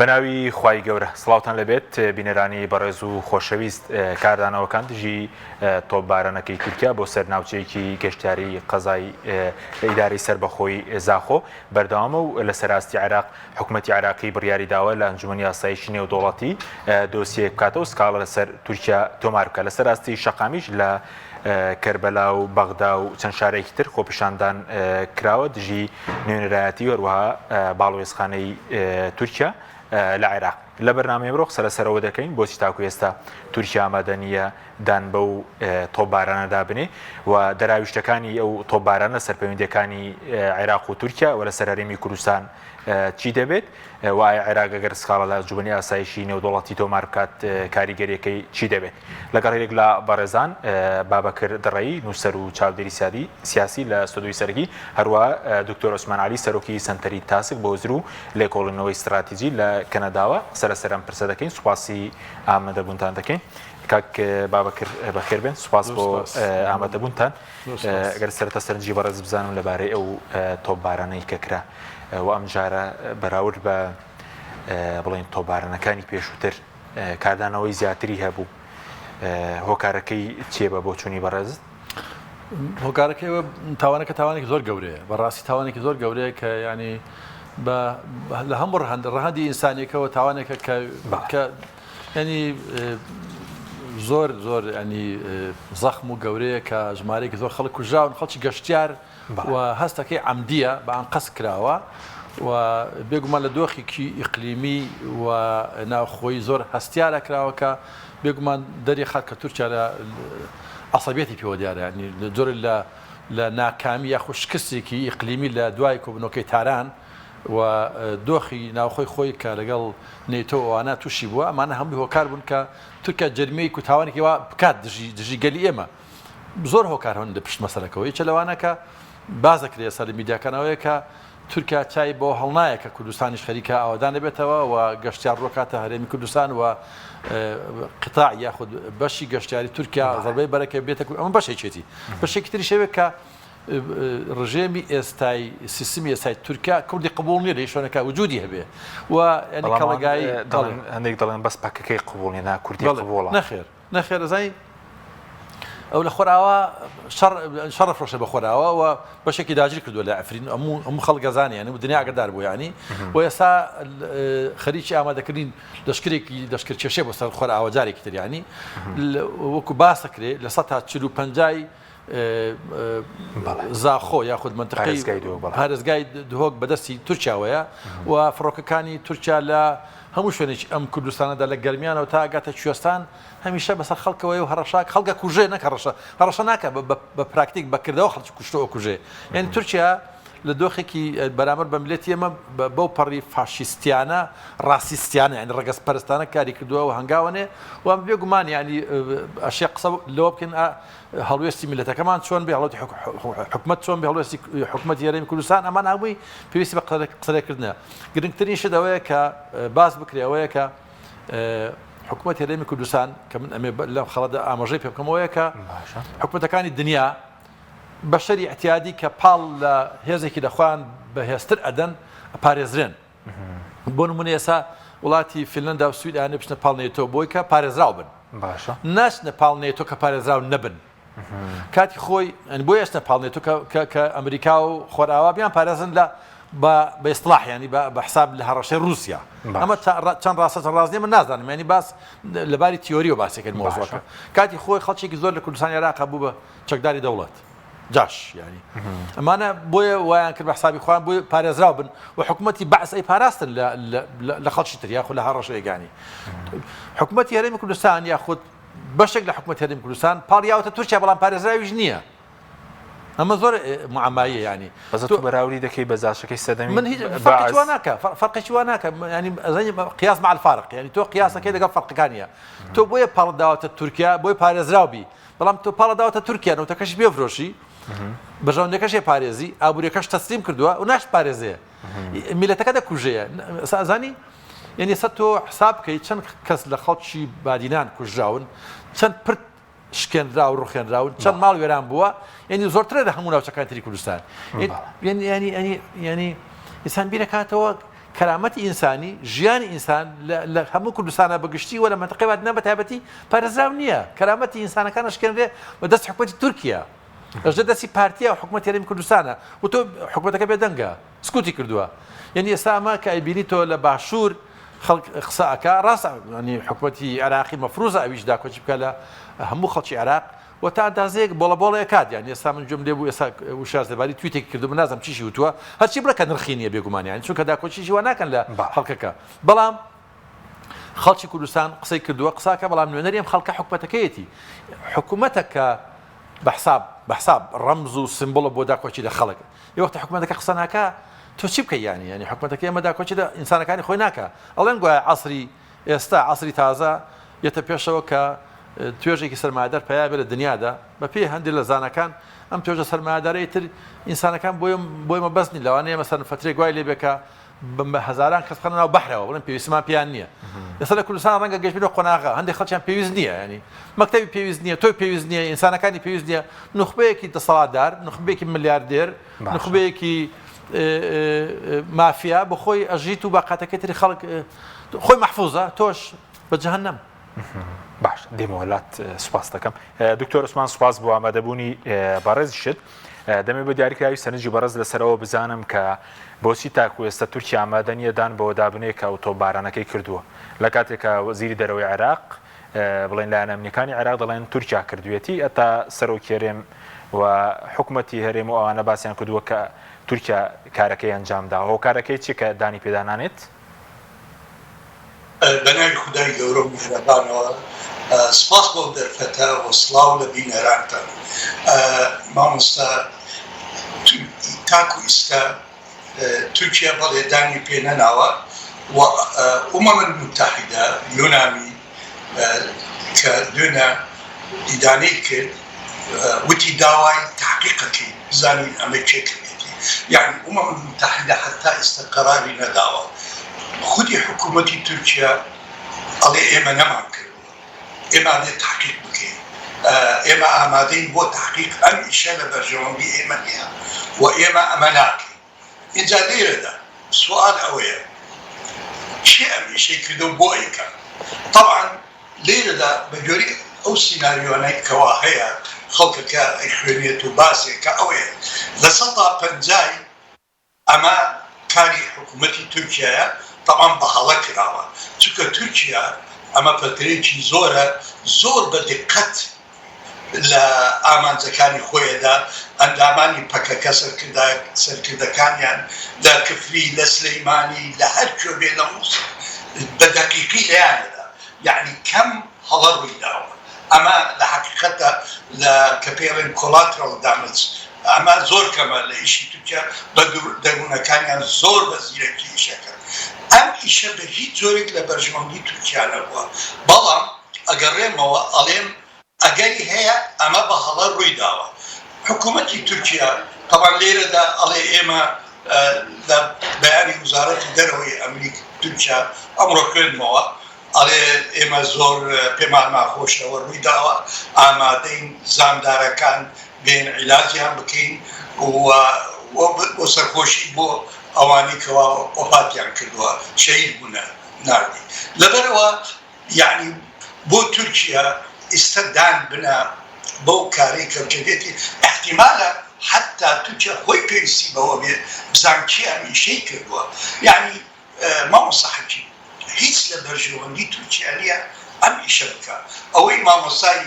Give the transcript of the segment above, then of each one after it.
بەناوی خوای گەورە سڵاوتان لەبێت بینەرانی بەڕێز و خۆشەویست کاردانەوەکان دژی تۆپبارانەکەی تورکیا بۆ سەر ناوچەیەکی گەشتیاری قەزای ئیدارەی سەربەخۆی زاخۆ بەردەوامە و لە سەراستی عێراق حکوومەتی عێراقی بڕیاری داوە لە ئەنجومەنی ئاسایشی نێودەوڵەتی دۆسیەیەک بکاتەوە سکاڵە لەسەر تورکیا تۆمار بکە لەسەر ئاستی شەقامیش لە کەربەلا و بەغدا و چەند شارێکی تر خۆپیشاندان کراوە دژی نوێنەرایەتی و هەروەها باڵوێزخانەی تورکیا لە عێراق. لە بەرنامەی ئەمڕۆ قسە لەسەر ئەوە دەکەین بۆچی تاکو ئێستا تورکیا ئامادە نییە دان بەو تۆپبارانەدا بنێ و دەراویشتەکانی ئەو تۆپبارانە لەسەر پەیوەندییەکانی عێراق و تورکیا و لەسەر هەرێمی کوردستان چی دەبێت و ئایا عێراق ئەگەر سکاڵا لە ئەنجومەنی ئاسایشی نێودەوڵەتی تۆمار بکات کاریگەریەکەی چی دەبێت؟ لەگەڵ هەریەک لە بەڕێزان بابەکر دڕەیی نووسەر و چاودێری سیاسی لە ستۆدیۆی سەرەکی، هەروەها دکتۆر عوسمان عەلی سەرۆکی سەنتەری تاسک بۆ هزر و لێکۆڵینەوەی ستراتیجی لە کەنەداوە قسە لەسەر ئەم پرسە دەکەین. سوپاسی ئامادەبوونتان دەکەین. کاک بابەکر بەخێر بێن، سوپاس بۆ ئامادەبوونتان. گەر سەرەتا سەرنجی بەڕێز بزانم لەبارەی ئەو تۆپبارانەی کە کرا و ئەمجارە بەراورد بە بڵێن تۆپبارانەکانی پێشووتر کاردانەوەی زیاتری هەبوو هۆکارەکەی چییە بە بۆچوونی بەڕێزت؟ هۆکارەکەی تاوانەکە تاوانێکی زۆر گەورەیە بەڕاستی تاوانێکی زۆر گەورەیە کە ینی بە لە هەموو ڕەهەند ڕەهەندی ئینسانیەکەوە تاوانێکە کە کە ینی زۆر زۆر ینی زەخم و گەورەیە کە ژمارەیەکی زۆر خەڵک کوژراون خەڵکی گەشتیار و هەستەکەی عەمدیە بە ئەنقەست کراوە و بێگومان لە دۆخێکی ئیقلیمی و ناوخۆیی زۆر هەستیارە کراوە کە بێگومان دەریخات کە تورکیا لە عەسەبیەتی پێوە دیارە ینی جۆرێک لە لە ناکامی یاخود شکستێکی ئیقلیمی لە دوای کۆبوونەوەکەی تاران و دۆخی ناوخۆی خۆی کە لەگەڵ نەیتۆ ئەوانە تووشی بووە ئەمانە هەمووی هۆکار بوون کە تورکیا جەرمەیەک و تاوانێکی وا بکات دژی دژی گەلی ئێمە زۆر هۆکار هەن لە پشت مەسەلەکەوە یەکێ لەوانە کە باس دەکرێت ئێستا لە میدیاکان ئەوەیە کە تورکیا چای بۆ هەڵنایە کە کوردستانیش خەریکە ئاوەدان دەبێتەوە و گەشتیار ڕۆکاتە هەرێمی کوردستان و قطاع یاخود بەشی گەشتیاری تورکیا زەربەی بەرەکە بێتە ئەمە بەشێکێتی بەشێکی تریش ئەوەیە کە ڕژێمی ئێستای سیستمی ئێستای تورکیا کوردی قبوڵ نییە لە شوێنەکە وجودی هەبێ و یعنی کەڵەگایی هەندێک دەڵێن بەس پەکەکەی قبوڵ نیە نا کوردی قبوڵە نەخێر نەخێر ئەزانی ئەو لە خۆراوا شەڕ شەڕ فرۆشە بە خۆراوا و بەشێکی داگیر کردووە لە عفرین هەموو هەموو خەڵک گەزانانی یعنی و دنیا ئاگدار بوو یعنی و ئێستا خەریکی ئامادەکردنی لەشکرێکی لەشکر کێشێ بۆ سەر خۆراوا جارێکی تر یعنی وەکو باسەکرێ لە سە تا 40 و پەنجای زاخۆ یاخود منتقەی پارێزگای دهۆک بەدەستی تورکیاوەیە و فڕۆکەکانی تورکیا لە هەموو شوێنێکی ئەم کوردستانەدا لە گەرمیانەوە تا ئەگاتە کوێستان هەمیشە بەسەر خەڵکەوەیە و هەڕەشە خەڵک ئەکوژێ نەک هەڕەشە هەڕەشە ناکە بە پراکتیک بە کردەوە خەڵکی کوشتۆ ئەکوژێ یعنی تورکیا لە دۆخێکی بەرامبەر بە میللەتی ئێمە بەو پەڕی فاشیستیانە ڕاسیستیانە یعنی ڕەگەزپەرستانە کاری کردووە و هەنگاوەنێ و بێگومان یعنی ئەشێ قسە لەوە بکەین هەڵوێستی میللەتەکەمان چۆن بێ هەڵوێستی حکومەت چۆن بێ هەڵوێستی حکومەتی هەرێمی کوردستان ئەمان هەمووی پێویستی بە قسەلێکردنە گرنگترین شت ئەوەیە کە باس بکرێ ئەوەیە کە حکومەت هەرێمی کوردستان کە من ئەمێ لەم خەڵەدا ئاماژەی پێ بکەم ئەوەیە کە حکومەتەکانی دنیا بەشەری ئیعتیادی کە پاڵ لە هێزێکی لە خۆیان بەهێزتر ئەدەن پارێزرێن بۆ نمونە ئێستا وڵاتی فینلەندا و سوید ئەیانەوێت بچنە پاڵ نێتۆ بۆی کە پارێزراو بن باشە ناچنە پاڵ نێتۆ کە پارێزراو نەبن کاتی خۆی بۆ ئێستا پاڵ نێتۆ کە ئەمریکا و خۆراوا بیان پارێزن لە بە ئیسلاح ینی بە حساب لە هەڕەشەی رووسیا ئەمە چەند ڕاستە چەند ڕاست نیە من نازانم ینی باس لەباری تیۆری و باسێکرد مۆزۆکە کاتی خۆی خەڵکێکی زۆر لە کوردستان عێراق بوو بە چەکداری دەوڵەت جاش یانی ئەمانە بۆیە وایان کرد بە حسابی خۆیان بۆی پارێزراو بن و حکوومەتی بەعس ئەی پاراستن لە خەڵکی تر یاخود لە هەڕەشەیەکانی حکوومەتی هەرێمی کوردستان یاخود بەشێک لە حکوومەت هەرێمی کوردستان پاڵیاوەتە تورکیا بەڵام پارێزراویش نییە ئەمە زۆر معماییە ینی بەس تۆ بەراوری دەکەی بە جاشەکەی سەدەمی من هیچ فەرقێکی وا ناکە فەرقێکی وا ناکە ینی ئەزانی قیاس مع الفارق ینی تۆ قیاسەکەی لەگەڵ فەرقەکانیە تۆ بۆیە پاڵ داوەتە تورکیا بۆی پارێزراو بی بەڵام تۆ پاڵە داوەتە تورکیا نەوتەکەشی پێ فرۆشی بەرژەوەندەکەشی پارێزی ئابووریەکەش تەسلیم کردووە و ناش پارێزێ میلەتەکە دەکوژەیە سازانی یعنی سە تۆ حساب بکەیت چەند کەس لە خەڵکی بادینان کوژراون چەند پرد شکێنرا و ڕوخێنراون چەند ماڵ وێران بووە یعنی زۆرترە لە هەموو ناوچەکانی تری کوردستان یعنی یعنی یعنی ئینسان بیرەکاتەوە. کەرامەتی ئینسانی، ژیانی ئینسان لە لە هەموو کوردستانا بە گشتی و لە مەنتقەی بادینان بە تایبەتی پارێزراو نییە. کەرامەتی ئینسانەکان ئەشکێنرێ بە دەستی حکومەتی تورکیا. لە ژێر دەستی پارتیا و حکومەتی هەرێمی کوردستانە و تۆ حکومەتەکە بێدەنگە. سکوتی کردووە. یەنی ئێستا ئەمە کە ئەیبینی تۆ لە باشوور خەڵک قسە ئەکا ڕاستە یەنی حکومەتی عێراقی مەفروزە ئەویش داکۆکی بکا لە هەموو خەڵکی عێراق و تا ئەندازەیەک بۆڵە بۆڵە ئەکات یانی ئێستا من گوێم لێ بوو ئێستا وشیار زێباری تویتێکی کردبوو نازانم چیشی وتووە هەرچی بڵێ کە نرخی نییە بێگومان یانی چونکە داکۆکیشی وا ناکەن لە خەڵکەکە بەڵام خەڵکی کوردستان قسەی کردووە قساکە بەڵام نوێنەری ئەم خەڵکە حکومەتەکەیەتی حکومەتە کە بە حساب بە حساب ڕەمز و سیمبوڵە بۆ داکۆکی لە خەڵک ی وەختی حکومەتەکە قسە ناکا تۆ چی بکەی یانی یانی حکومەتەکە ئێمە داکۆکی لە ئینسانەکانی خۆی ناکا ئەڵێن گوایە عەسری ئێستا عەسری تازە یەتە پێشەوە کە توێژێکی سەرمایەدار پەیا بێ لە دنیادا بە پێی هەندێک لە زاناکان ئەم توێژە سەرمایەدارە ئیتر ئینسانەکان بۆی بۆی مەبەست نین لەوانەیە مەسەلەن فەترێک وای لێ بێ کە بە هەزاران کەس بخەنە ناو بەحرەوە بڵێن پێویستمان پێیان نییە ئێستا لە کوردستان ڕەنگە گەشتبینە قۆناغە هەندێک خەڵکیان پێویست نییە ینی مەکتەبی پێویست نییە تۆی پێویست نییە ئینسانەکانی پێویست نییە نوخبەیەکی دەسەڵاتدار نوخبەیەکی ملیاردێر نوخبەیەکی مافیا بۆ خۆی ئەژیت و باقاتەکەی تری خەڵک خۆی مەحفوزە تۆش بە جەهەنەم. باش دێمەوە لات سوپاس دەکەم دکتۆر عوسمان سوپاس بۆ ئامادەبوونی بەڕێزیشت دەمێ بە دیاریکراوی سەرنجی بەڕێز لەسەرەوە بزانم کە بۆچی تاکو ئێستا تورکیا ئامادە نییە دان بەوە دابنێ کە ئەو تۆپبارانەکەی کردووە لە کاتێکا وەزیری دەرەوەی عێراق بڵێن لایەنە ئەمنیەکانی عێراق دەڵێن تورکیا کردوێتی ئەتا سەرۆکی هەرێم و حکومەتی هەرێم و ئەوانە باسیان کردووە کە تورکیا کارەکەی ئەنجام داوە هۆکارەکەی چی کە دانی پێدانانێت؟ بە ناوی خودای گەورە و میهرەبانەوە سپاس بۆ ئەم دەرفەتە و سڵاو لە بینەرانتان. مامۆستا تاکو ئیستا تورکیا بەڵێ دانی پێ نەناوە و ئومەم المتحدە یۆنامی کە دوێنە ئیدانەی کرد وتی داوای تحقیقەکەی بزانین ئەمە کێ کردێتی یعنی ئومەم المتحدە حتا ئێستا قەراری نەداوە خودی حکوومەتی تورکیا ئەڵێ ئێمە نەمان کردووە ئێمە ئەبێ تحقیق بکەین ئێمە ئامادەین بۆ تحقیق ئەم ئیشە لە بەرژەوەندی ئێمە نییە و ئێمە ئەمە ناکەین ئینجا لێرەدا سوال ئەوەیە کێ ئەم ئیشەی کردە و بۆ ئەیکا؟ تەبعەن لێرەدا بە گوێرەی ئەو سیناریۆانەی کەوا هەیە خەڵکەکە ئەیخوێنێت و باسێکە ئەوەیە لە سەتا پەنجای ئەمە کاری حکوومەتی تورکیایە تەبعەن بە هەڵە کراوە چونکە تورکیا ئەمە فەترەیەکی زۆرە زۆر بە دیقەت لە ئامانجەکانی خۆیدا ئەندامانی پەکەکە سەرکردەکانیان لە کفری لە سلەیمانی لە هەر کوێ بێ لە موسڵ بە دەقیقی لێیانەدا یەعنی کەم هەڵە ڕووی داوە ئەمە لە حەقیقەتدا لە کە پێی ئەڵێن collateral damage ئەمە زۆر کەمە لە ئیشی تورکیا بە دەروونەکانیان زۆر بە زیرەکی ئیشەکەن ئەم ئیشە بە هیچ جۆرێک لە بەرژەوەندی تورکیا نەبووە بەڵام ئەگەڕێمەوە ئەڵێم ئەگەری هەیە ئەمە بە هەڵە ڕووی داوە حکوومەتی تورکیا تەبعەن لێرەدا ئەڵێ ئێمە لە بەیانی وزارەتی دەرەوەی ئەمریک تورکیا ئەمڕۆ خوێندمەوە ئەڵێ ئێمە زۆر پێمان ناخۆشەوە ڕووی داوە ئامادەین زامدارەکان بێن عیلاجیان بکەین و سەرخۆشی بۆ ئەوانەی کەوا وەفاتیان کردووە شەهید بوونە ناردی لەبەرئەوە یەعنی بۆ تورکیا ئیستە دان بنا بەو کارەی کە کردێتی ئیحتیمالە حەتا تورکیا خۆی پێویستی بەوە بێ بزان کێ ئەم ئیشەی کردووە یەعنی مامۆستا حەکیم هیچ لە بەرژەوەندی تورکیا نییە ئەم ئیشە بکا ئەوەی مامۆستای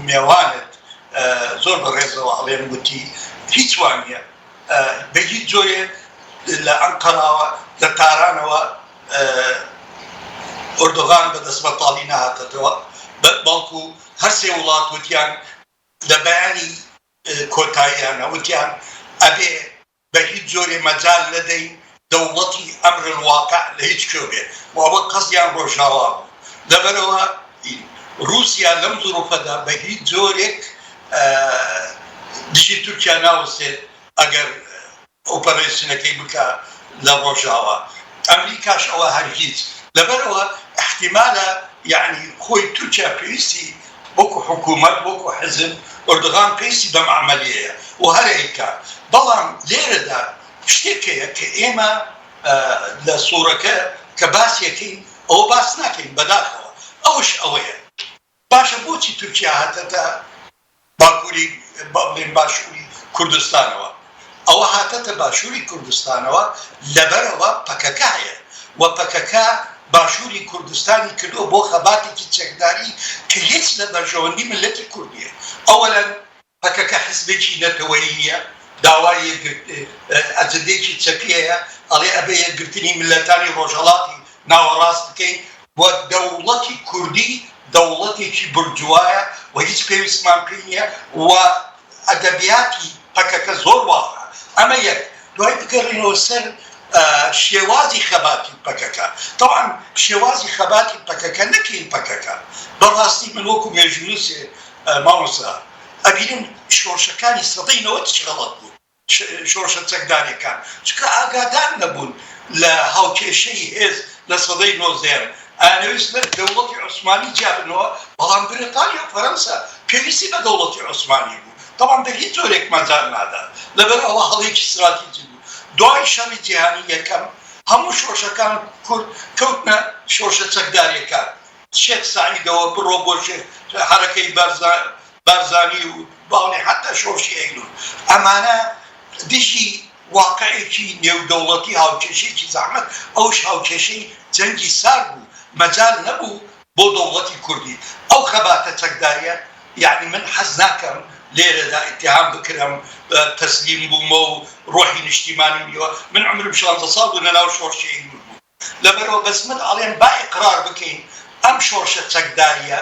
مێوانت زۆر بە ڕێزەوە ئەڵێم وتی هیچ وانییە بە هیچ جۆرێ لە ئەنقەراوە لە تارانەوە ئۆردوغان بە دەست بەتاڵی نەهاتەتەوە بەڵکو هەرسێ وڵات وتیان لە بەیانی کۆتاییانە وتیان ئەبێ بە هیچ جۆرێ مەجال نەدەین دەوڵەتی امر الواقع لە هیچ کوێ بێ و ئەوە قەسدیان ڕۆژاوا بوو لەبەرئەوە ڕووسیا لەم زروفەدا بە هیچ جۆرێک دژی تورکیا ناوەستێت ئەگەر ئۆپەرەیسنەکەی بکا لە ڕۆژاوا ئەمریکاش ئەوە هەرگیز لەبەرئەوە ئیحتیمالە یەعنی خۆی تورکیا پێویستی وەکو حکومەت وەکو حزب ئۆردوغان پێویستی بەم عەمەلیەیە و هەر ئەیکا بەڵام لێرەدا شتێک هەیە کە ئێمە. لە سوڕەکە کە باسیەکەین ئەوە باس ناکەین بەداخەوە ئەوش ئەوەیە باشە بۆچی تورکیا هاتەتە باکوری با بڵێین باشوری کوردستانەوە ئەوە هاتەتە باشوری کوردستانەوە لەبەرئەوە پەکەکە هەیە و پەکەکە باشوری کوردستانی کردووە بۆ خەباتێکی چەکداری کە هیچ لە بەرژەوەندی میللەتی کورد نیە ئەوەلەن پەکەکە حزبێکی نەتەوەیی نیە داوای یەکگرت ئەجندەیەکی چەپی هەیە ئەڵێ ئەبێ یەکگرتنی میللەتانی ڕۆژهەڵاتی ناوەڕاست بکەین و دەوڵەتی کوردی دەوڵەتێکی بورجوایە و هیچ پێویستمان پێی نیە و ئەدەبیاتی پەکەکە زۆر وازحە ئەمە یەک دوای بگەڕێینەوە سەر شێوازی خەباتی پەکەکە تەبعەن شێوازی خەباتی پەکەکە نەکەین پەکەکە بەڕاستی من وەکو مێژوونووسێ مامۆستا ئەبینم شۆڕشەکانی سەدەی نەوەتیش غەڵەت بوون شۆڕشە چەکداریەکان چونکە ئاگادار نەبوون لە هاوکێشەی هێز لە سەدەی نۆزدەیەم ئەیانەویست لە دەوڵەتی عوسمانی جیاببنەوە بەڵام بریتانیا و فەرەنسا پێویستی بە دەوڵەتی عوسمانی بوو تەبعەن بە هیچ جۆرێک مەجال نادا لەبەر ئەوە هەڵەیەکی ستراتیجی بوو دوای شەڕی جیهانی یەکەم هەموو شۆڕشەکان کورد کەوتنە شۆڕشە چەکداریەکان شێخ سەعیدەوە بڕۆ بۆ شێخ حەرەکەی بارزانی و باڵی حەتا شۆڕشی ئەیلول ئەمانە دژی واقعێکی نێودەوڵەتی هاوکێشەیەکی زەحمەت ئەوش هاوکێشەی جەنگی سارد بوو مەجال نەبوو بۆ دەوڵەتی کوردی ئەو خەباتە چەکداریە یەعنی من حەز ناکەم لێرەدا ئیتیهام بکرم تەسلیم بوومە و ڕۆحی نیشتیمانیم نیوە من عومرم 16 ساڵ بوو لەناو شۆڕشی ئەیلول بووم لەبەرئەوە بەس من ئەڵێم با ئیقرار بکەین ئەم شۆڕشە چەکداریە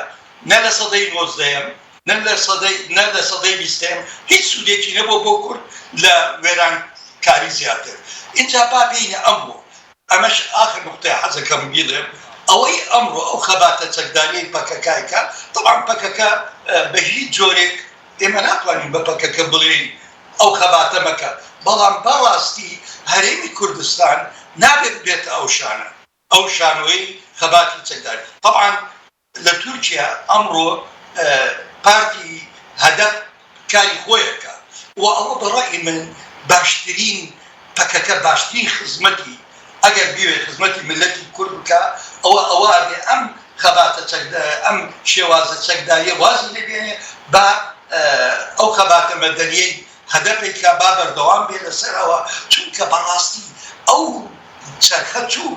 نە لە سەدەی نۆزدەیەم نە لە سەدەی نە لە سەدەی بیستەیەم هیچ سوودێکی نەبووە بۆ کورد لە وێرانکاری زیاتر ئینجا با بێینە ئەمڕۆ ئەمەش ئاخر نوقتەیە حەزەکەم بیڵێم ئەوەی ئەمڕۆ ئەو خەباتە چەکداریەی پەکەکە ئەیکا تەبعەن پەکەکە بە هیچ جۆرێک ئێمە ناتوانین بە پەکەکە بڵێین ئەو خەباتە مەکە، بەڵام بەڕاستی هەرێمی کوردستان نابێت ببێتە ئەو شانە، ئەو شانۆی خەباتی چەکداری. تەبعەن لە تورکیا ئەمڕۆ پارتی هەدەپ کاری خۆی ئەکا و ئەوە بە ڕەئی من باشترین پەکەکە باشترین خزمەتی ئەگەر بیەوێ خزمەتی میللەتی کورد بکا ئەوە ئەوە ئەبێ ئەم خەباتە چەک ئەم شێوازە چەکداریە وازی لێ بێنێ با ئەو خەباتە مەدەنیەی هەدەپەی کا با بەردەوام بێ لەسەر ئەوە چونکە بەڕاستی ئەو چەرخە چوو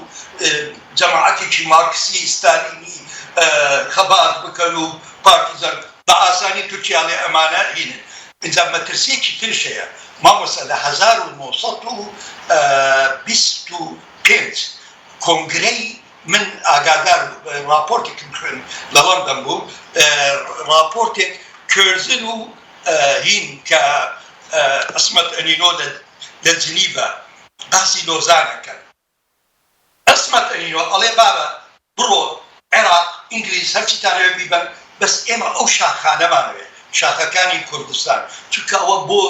جەماعەتێکی مارکسی ستالینی خەبات بکەن و پارتیزان بە ئاسانی تورکیا ئەڵێ ئەمانە هینن ئینجا مەترسیەکی ترش هەیە مامۆستا لە 1925 کۆنگرەی من ئاگادار ڕاپۆرتێکم خوێند لە لەندەن بووم ڕاپۆرتێک کێرزن و هین کە عسمەت ئەنینۆ لە جنیڤا باسی لۆزان ئەکەن عسمەت ئەنینۆ ئەڵێ بابە بڕۆ عێراق ئینگلیز هەرچیتان ئەوێ بیبەن بەس ئێمە ئەو شاخانەمان ئەوێ شاخەکانی کوردستان چونکە ئەوە بۆ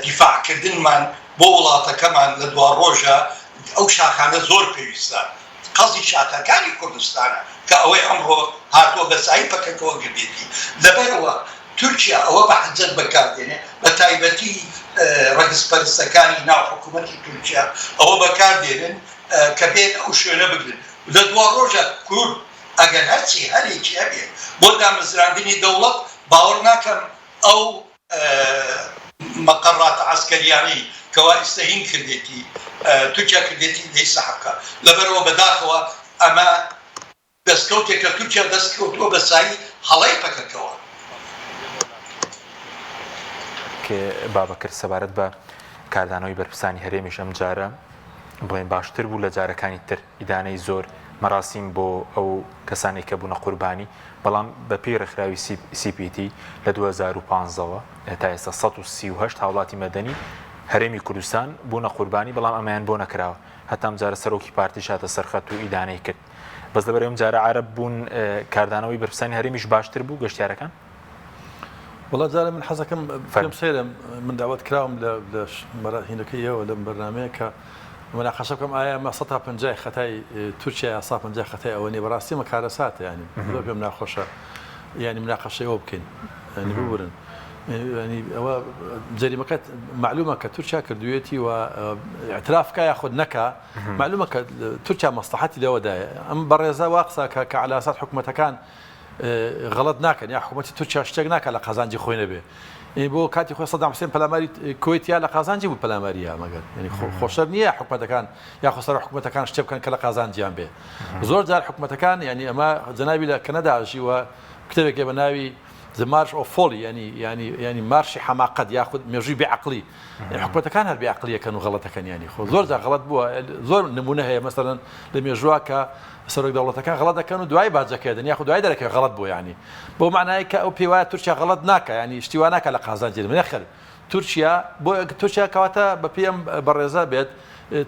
دیفاع کردنمان بۆ وڵاتەکەمان لە دواڕۆژا ئەو شاخانە زۆر پێویستە قەزی شاخەکانی کوردستانە کە ئەوەی ئەمڕۆ هاتووە بە سای پەکەکەوە گردێتی لەبەرئەوە تورکیا ئەوە بە حجەت بەکاردێنێ بە تایبەتی ڕەگزپەرستەکانی ناو حکوومەتی تورکیا ئەوە بەکاردێنن کە بێن ئەو شوێنە بگرن لە دواڕۆژا کورد ئەگەر هەرچی هەلێکی هەبێ بۆ دامەزراندنی دەوڵەت باوەڕ ناکەم ئەو مەقەڕاتە عەسکەریانەی کەوا ئیستە هین کردێتی تورکیا کردێتی لێی سەحب کا لەبەرئەوە بەداخەوە ئەمە دەستکەوتێکە تورکیا دەست کەوتووە بە سایی هەڵەی پەکەکەوە. بابەکر سەبارەت بە کاردانەوەی بەرپرسانی هەرێمیش ئەمجارە بڵێن باشتر بوو لە جارەکانی تر ئیدانەی زۆر مەراسیم بۆ ئەو کەسانەی کە بوونە قوربانی بەڵام بە پێی ڕێکخراوی CPT لە 2015ەوە تا ئێستا 138 هاوڵاتی مەدەنی هەرێمی کوردستان بوونە قوربانی بەڵام ئەمەیان بۆ نەکراوە هەتا ئەمجارە سەرۆکی پارتیش هاتە سەرخەت و ئیدانەی کرد بەس لەبەر ئەم جارە عەرەب بوون کاردانەوەی بەرپرسانی هەرێمیش باشتر بوو گەشتیارەکان وەڵا جارێ من حەزەکەم پێم سەیرە من داوەت کراوم لە لە مەراهینەکەی ئێوە لەم بەرنامەیە کە مناقەشە بکەم ئایا ئەمە سەتا پەنجای خەتای تورکیا یا سا پەنجای خەتای ئەوە نییە بەڕاستی ئەمە کارەساتە یانی زۆر پێم ناخۆشە یانی مناقەشەی ئەوە بکەین یانی ببورن. ئەوە جەریمەکە مەعلومە کە تورکیا کردوویەتی و ئیعتراف کا یاخود نەکا مەعلومە کە تورکیا مەسڵەحەتی لەوەدایە. ئەم بەڕێزە وا قسە کە کە عەلاسات حکومەتەکان غەڵەت ناکەن یا حکومەتی تورکیا شتێک ناکا لە قازانجی خۆی نەبێ. یعنی بۆ کاتی خۆی سەدام حوسێن پەلاماری کوەیت یا لە قازانجی بوو پەلاماری یا مەگەر یعنی خۆشەر نییە حکومەتەکان یاخود سەر حکومەتەکان شتێ بکەن کە لە قازانجیان بێ. زۆر جار حکومەتەکان یعنی ئەمە جەنابی لە کەنەدا ژیوە کتێبێکێ بە ناوی The March of Folly یانی یانی یانی مارشی حەماقەت یاخود مێژووی بێ عەقڵی حکومەتەکان هەر بێ عەقڵیەکەن و غەڵەتەکەن یانی خۆ زۆر جار غەڵەت بووە زۆر نمونە هەیە مەسەلەن لە مێژووە کە سەرۆک دەوڵەتەکان غەڵەت دەکەن و دوای باجەکەی دەن یاخود دوای دەرەکەوێت غەڵەت بووە یانی بەو معنای کە ئەو پێی وایە تورکیا غەڵەت ناکا یانی شتی وا ناکا لە قازانجی نەخێر تورکیا بۆ تورکیا کەواتە بە پێی ئەم بەڕێزە بێت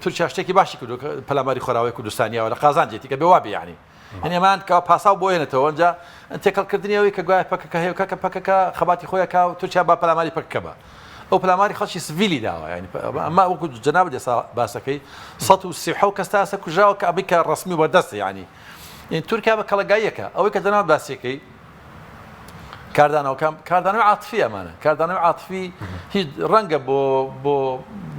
تورکیا شتێکی باشی کردو پەلاماری خۆراوای کوردستانیەوە لە قازانجێتی کە بێ وابێ یانی یانی ئەمان کە پاساو بۆ هێنێتەوە ئەنجا تێکەڵکردنی ئەوەی کە گوایە پەکەکە هەیە و کاکە پەکەکە خەباتی خۆی ئەکا و تورکیا با پەلاماری پەکەکە بە ئەو پەلاماری خەڵکی سڤیلی داوە یانی ئەمە وەکو جەنابت ئێستا باسەکەی 137 کەس تا ئێستا کوژراوە کە ئەمەی کە ڕەسمی و بەردەستە یانی تورکیا بە کەڵەگاییەکە ئەوەی کە جەنابت باسیەکەی کاردانەوەکان کاردانەوەی عاتفی ئەمانە کاردانەوەی عاتفی هیچ ڕەنگە بۆ بۆ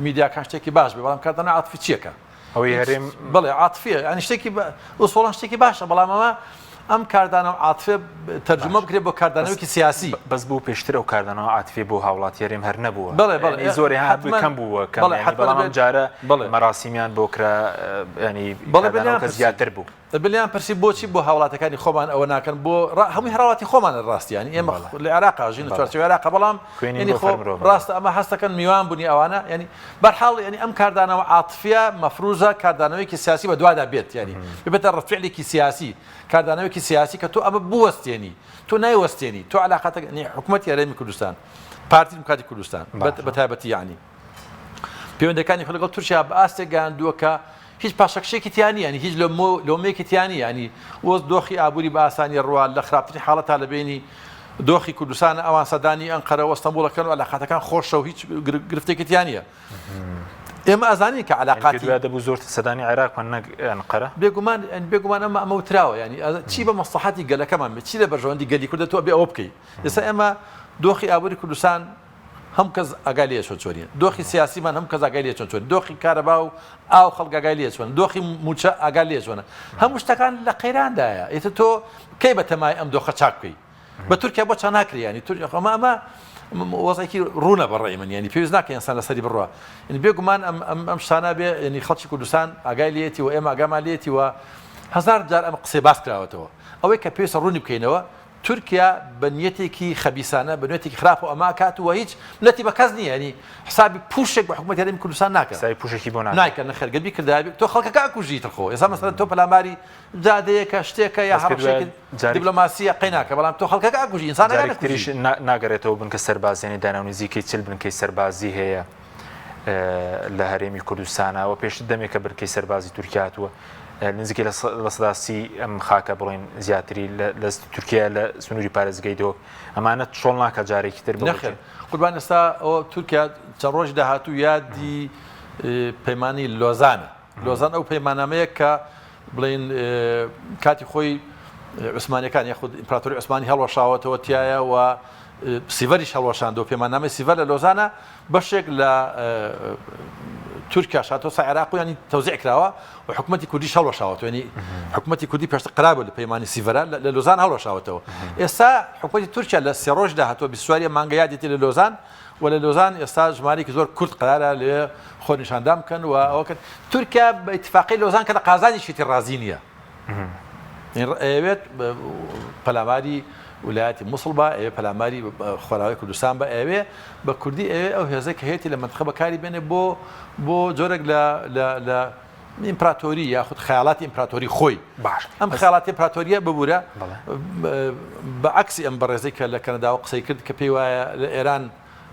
میدیاکان شتێکی باش بێ بەڵام کاردانەوەی عاتفی چیەکە ئەوەی هەرێم بەڵێ عاتفیە یانی شتێکی ئوسوڵەن شتێکی باشە بەڵام ئەمە ئەم کاردانەوە عاتفێ تەرجومە بکرێت بۆ کاردانەوەیەکی سیاسی. بەس بۆ پێشتر ئەو کاردانەوە عاتفیە بۆ هاوڵاتی هەرێم هەر نەبووە بەڵێ بەڵێ یانی زۆری هەبوو کەم بووە کەم بەڵێ یانی حەتمەن بەڵام ئەم دەبێت جارە بەڵێ مەراسیمیان بۆ کرا یانی بەڵێ بەلیان کاردانەوەکە پرسی زیاتر بوو. بلیان پرسی بۆچی بۆ هاوڵاتەکانی خۆمان ئەوە ناکەن بۆ هەمووی هەر هاوڵاتی خۆمانە ڕاستی یانی ئێمە لە عێراقا ژین بەڵێ چوارچێوەی عێراقە بەڵام خوێنین یانی بۆ خۆ هەر مرۆڤە ڕاستە ئەمە هەستەکەن میوان بوونی ئەوانە یانی بەرحاڵ یانی ئەم کاردانەوە عاتفیە مەفروزە کاردانەوەیەکی سیاسی بەدوادا بێت یانی ببێتە ڕەدفعلێکی سیاسی کاردانەوەیەکی سیاسی کە تۆ ئەمە بوەستێنی تۆ نایوەستێنی تۆ علاقاتە یانی حکومەتی هەرێمی کوردستان پارتی دیموکراتی کوردستان باشە بە تایبەتی یانی پەیوەندەکانی خۆی لەگەڵ تورکیا بە ئاستێک گەیاندووە کە هیچ پاشەکشێکی تیا نییە، یانی هیچ لۆمەیەکی تیا نییە، یانی وەز دۆخی ئابووری بە ئاسانی ڕوا لە خراپترین حاڵەتا لە بەینی دۆخی کوردستان ئەوان سەردانی ئەنقەرە و ئەستەنبوڵ ئەکەن و عەلاقاتەکان خۆشە و هیچ گرفتێکی تیا نییە. ئێمە ئەزانین کە یانی پێت عەلاقاتی وایە دەبوو زۆرتر سەردانی عێراق بکەن نەک ئەنقەرە؟ بێگومان بێگومان ئەمە ئەمە وتراوە یانی چی بە مەسڵەحەتی گەلەکەمان بێت چی لە بەرژەوەندی گەلی کوردە تۆ ئەبێ ئەوە بکەی. ئێستا ئێمە دۆخی ئابووری کوردستان هەموو کەس ئاگای لێیە چۆن چۆنیە، دۆخی سیاسیمان هەموو کەس ئاگای لێیە چۆن چۆنە، دۆخی کارەبا و ئاو خەڵک ئاگای لێیە چۆنە، دۆخی مووچە ئاگا لێیە چۆنە، هەموو شتەکان لە قەیراندایە، ئیتر تۆ کەی بەتەمای ئەم دۆخە چاک بکەی؟ بە تورکیا بۆ چا ناکرێ یانی تورکیا ئەمە ئەمە وەزعێکی ڕوونە بە ڕەئی من یانی پێویست ناکە ئینسان لەسەری بڕوا یانی بێگومان ئەم ئەم ئەم شتانە بێ یانی خەڵکی کوردستان ئاگای لێیەتی و ئێمە ئاگامان لێیەتی و هەزار جار ئەم قسەی باس کراوەتەوە ئەوەی کە پێویستە ڕوونی بکەینەوە تورکیا بە نیەتێکی خەبیسانە بە نیەتێکی خراپەوە ئەمە ئەکات و هیچ منەتی بە کەس نییە یانی حسابی پوشێک بە حکومەتی هەرێمی کوردستان ناکەن حسابی پوشێکی بۆ ناکەن نایکەن نەخێر گەر بیکردایە تۆ خەڵکەکە ئەکوژی تر خۆ ئێستا مەسەلەن تۆ پەلاماری جادەیەکە شتێکە یا بەس پێت وایە هەڕەشەیەکی جارێکی دیبلۆماسیە قەی ناکە بەڵام تۆ خەڵکەکە ئەکوژی ئینسانەکان جارێکی تریش ئەکوژی. ناگەرێتەوە بنکە سەربازیانی دانا و نزیکەی 40 بنکەی سەربازی هەیە لە هەرێمی کوردستانە و پێشتر دەمێکە بنکەی سەربازی تورکیا هاتووە نزیکەی 30% ئەم خاکە بڵێن زیاتری لە تورکیا لە سنووری پارێزگەی دهۆک ئەمانە چۆڵ ناکە جارێکی تر نەخێر قوربان ئێستا ئەوە تورکیا چەند ڕۆژی داهاتوو یادی پەیمانی لۆزانە لۆزان ئەو پەیماننامەیە کە بڵین کاتی خۆی عوسمانەکان یاخود ئیمپراتۆری عوسمانی هەڵوەشاوەتەوە تایە و سیڤەریش هەڵوەشاندەوە پەیماننامەی سیڤەر لە لۆزانە بەشێک لە تورکیاش هاتۆ سەر عێراق و یانی تەوزیع کراوە و حکوومەتی کوردیش هەڵوەشاوەتەوە یانی حکوومەتی کوردی پێشتر قرار بوو لە پەیمانی سیڤەرە لە لۆزان هەڵوەشاوەتەوە ئێستا حکوومەتی تورکیا لە سێ ڕۆژدا هاتووە 24 مانگە یادێتی لە لۆزان و لە لۆزان ئێستا ژمارەیەکی زۆر کورد قرارە لێ خۆنیشاندان بکەن و ئەوە کرد تورکیا بە ئیتفاقی لۆزان کە لە قازانجیشیتی ڕازی نییە ئەیەوێت پەلاماری ولایەتی موسڵ با، ئەیەوێ پەلاماری خۆراوای کوردستان با، ئەیەوێ بە کوردی ئەیەوێ ئەو هێزەی کە هەیەتی لە مەنتقە بەکاری بێنێ بۆ بۆ جۆرێک لە لە لە ئیمپراتۆری یاخود خەیاڵاتی ئیمپراتۆری خۆی. باش ئەم خەیاڵاتی ئیمپراتۆریە ببورە بە عەکسی ئەم بەڕێزەی کە لە کەنەداوە قسەی کرد کە پێی وایە لە ئێران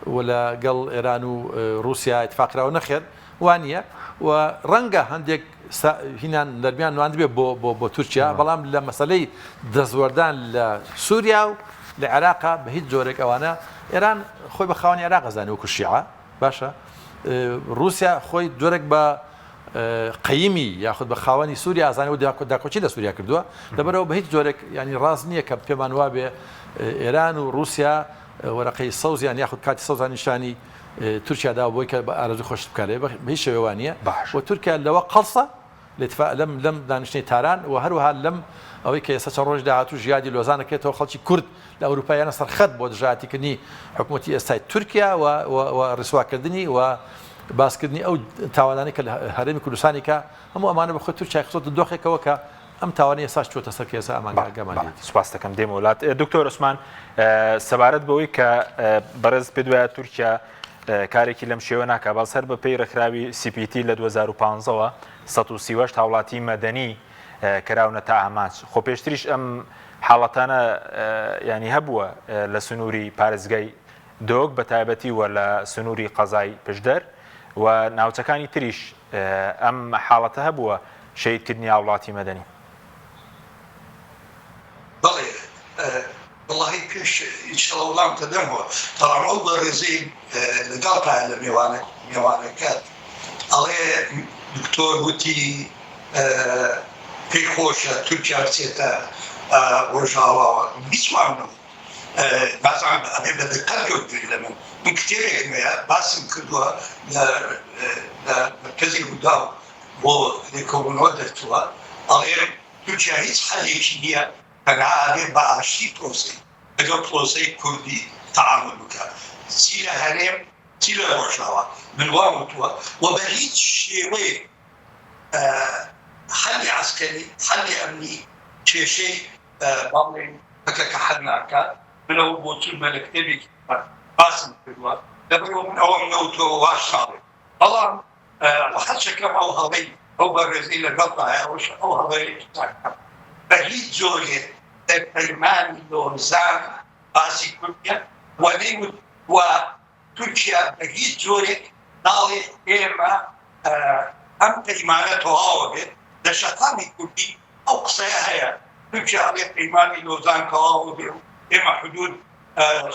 و لە گەڵ ئێران و ڕووسیا ئیتفاق کراوە نەخێر وا نییە و ڕەنگە هەندێک هینان نەرمیان نواندبێ بۆ بۆ بۆ تورکیا بەڵام لە مەسەلەی دەستوەردان لە سووریا و لە عێراقا بە هیچ جۆرێک ئەوانە ئێران خۆی بە خاوەنی عێراق ئەزانێ وەکو شیعە باشە ڕووسیا خۆی جۆرێک بە قەیمی یاخود بە خاوەنی سووریا ئازانێ و داکۆکی لە سووریا کردووە لەبەرەوە بە هیچ جۆرێک ینی ڕاست نییە کە پێمان وابێ ئێران و ڕووسیا. وەرەقەی سەوزیان یاخود کارتی سەوزیان نیشانی تورکیا داوە بۆی کە بە ئارەزووی خۆشت بکات لێ بە هیچ شێوەیە وا نییە باش. و تورکیا لەوە قەڵسە لە ئیتفا لەم لەم دانیشتنەی تاران و هەروەها لەم ئەوەی کە ئێستا چەند ڕۆژی داهاتووش یادی لۆزان دەکرێتەوە خەڵکی کورد لە ئەوروپا یانە سەر خەت بۆ دژایەتیکردنی حکوومەتی ئێستای تورکیا و و و ڕیسواکردنی و باسکردنی ئەو تاوانانەی کە لە هەرێمی کوردستانی کە هەموو ئەمانە بە خۆی تورکیای خستۆتە دۆخێکەوە کە ئەم تاوانەی ئێستاش چووەتە سەر کە ئێستا ئەمان بەڵێ ئاگامان بەڵێ لێیەتی. سوپاست دەکەم دێمەوە لات دکتۆر عوسمان سەبارەت بەوەی کە بەڕێز پێت وایە تورکیا کارێکی لەم شێوە ناکا بەڵس هەر بەپێی ڕێکخراوی CPT لە 2015 ەوە 138 هاوڵاتی مەدەنی کراونەتە ئامانج خۆ پێشتریش ئەم حاڵەتانە ینی هەبووە لە سنووری پارێزگای دۆک بە تایبەتی و لە سنووری قەزای پشدەر و ناوچەکانی تریش ئەم حاڵەتە هەبووە شەهیدکردنی هاوڵاتی مەدەنی. بەڵێ وەڵاهی پێش ئینشەڵا وڵام دەدەمەوە بەڵام ئەو بەڕێزەی لەگەڵتایە لە مێوانە مێوانەکەت ئەڵێ دکتۆر وتی پێی خۆشە تورکیا بچێتە ڕۆژاواوە هیچ وام نەوت بازان ئەبێ بە دقەت گوێ بگری لە من من کتێبێکم هەیە باسم کردووە لە لە مەرکەزی ڕووداو بۆ لێکۆڵینەوە دەرچووە ئەڵێم تورکیا هیچ حەلێکی نییە تەنها ئەبێ بە ئاشتی پرۆسەی لەگەڵ پرۆسەی کوردی تەعامول بکات چی لە هەرێم چی لە ڕۆژاوا من وام وتووە و بە هیچ شێوەیەک حەلی عەسکەری حەلی ئەمنی کێشەی با بڵێین پەکەکە حەل ناکات من ئەوە بۆچوونمە لە کتێبێکی باسم کردووە لەبەرئەوە من ئەوەم نەوتووە واش ناڵێم بەڵام هەرچەکەم ئەو هەڵەی ئەو بەڕێزەی لەگەڵتایە ئەوەش ئەو هەڵەیە چاکەم بە هیچ جۆرێک لە پەیمانی لۆزان باسی کورد و نەیوت و تورکیا بە هیچ جۆرێک ناڵێ ئێمە ئەم پەیمانە تەواوە بێت لە شەقامی کوردی ئەو قسەیە هەیە تورکیا ئەڵێ پەیمانی لۆزان تەواوە بێ و ئێمە حدود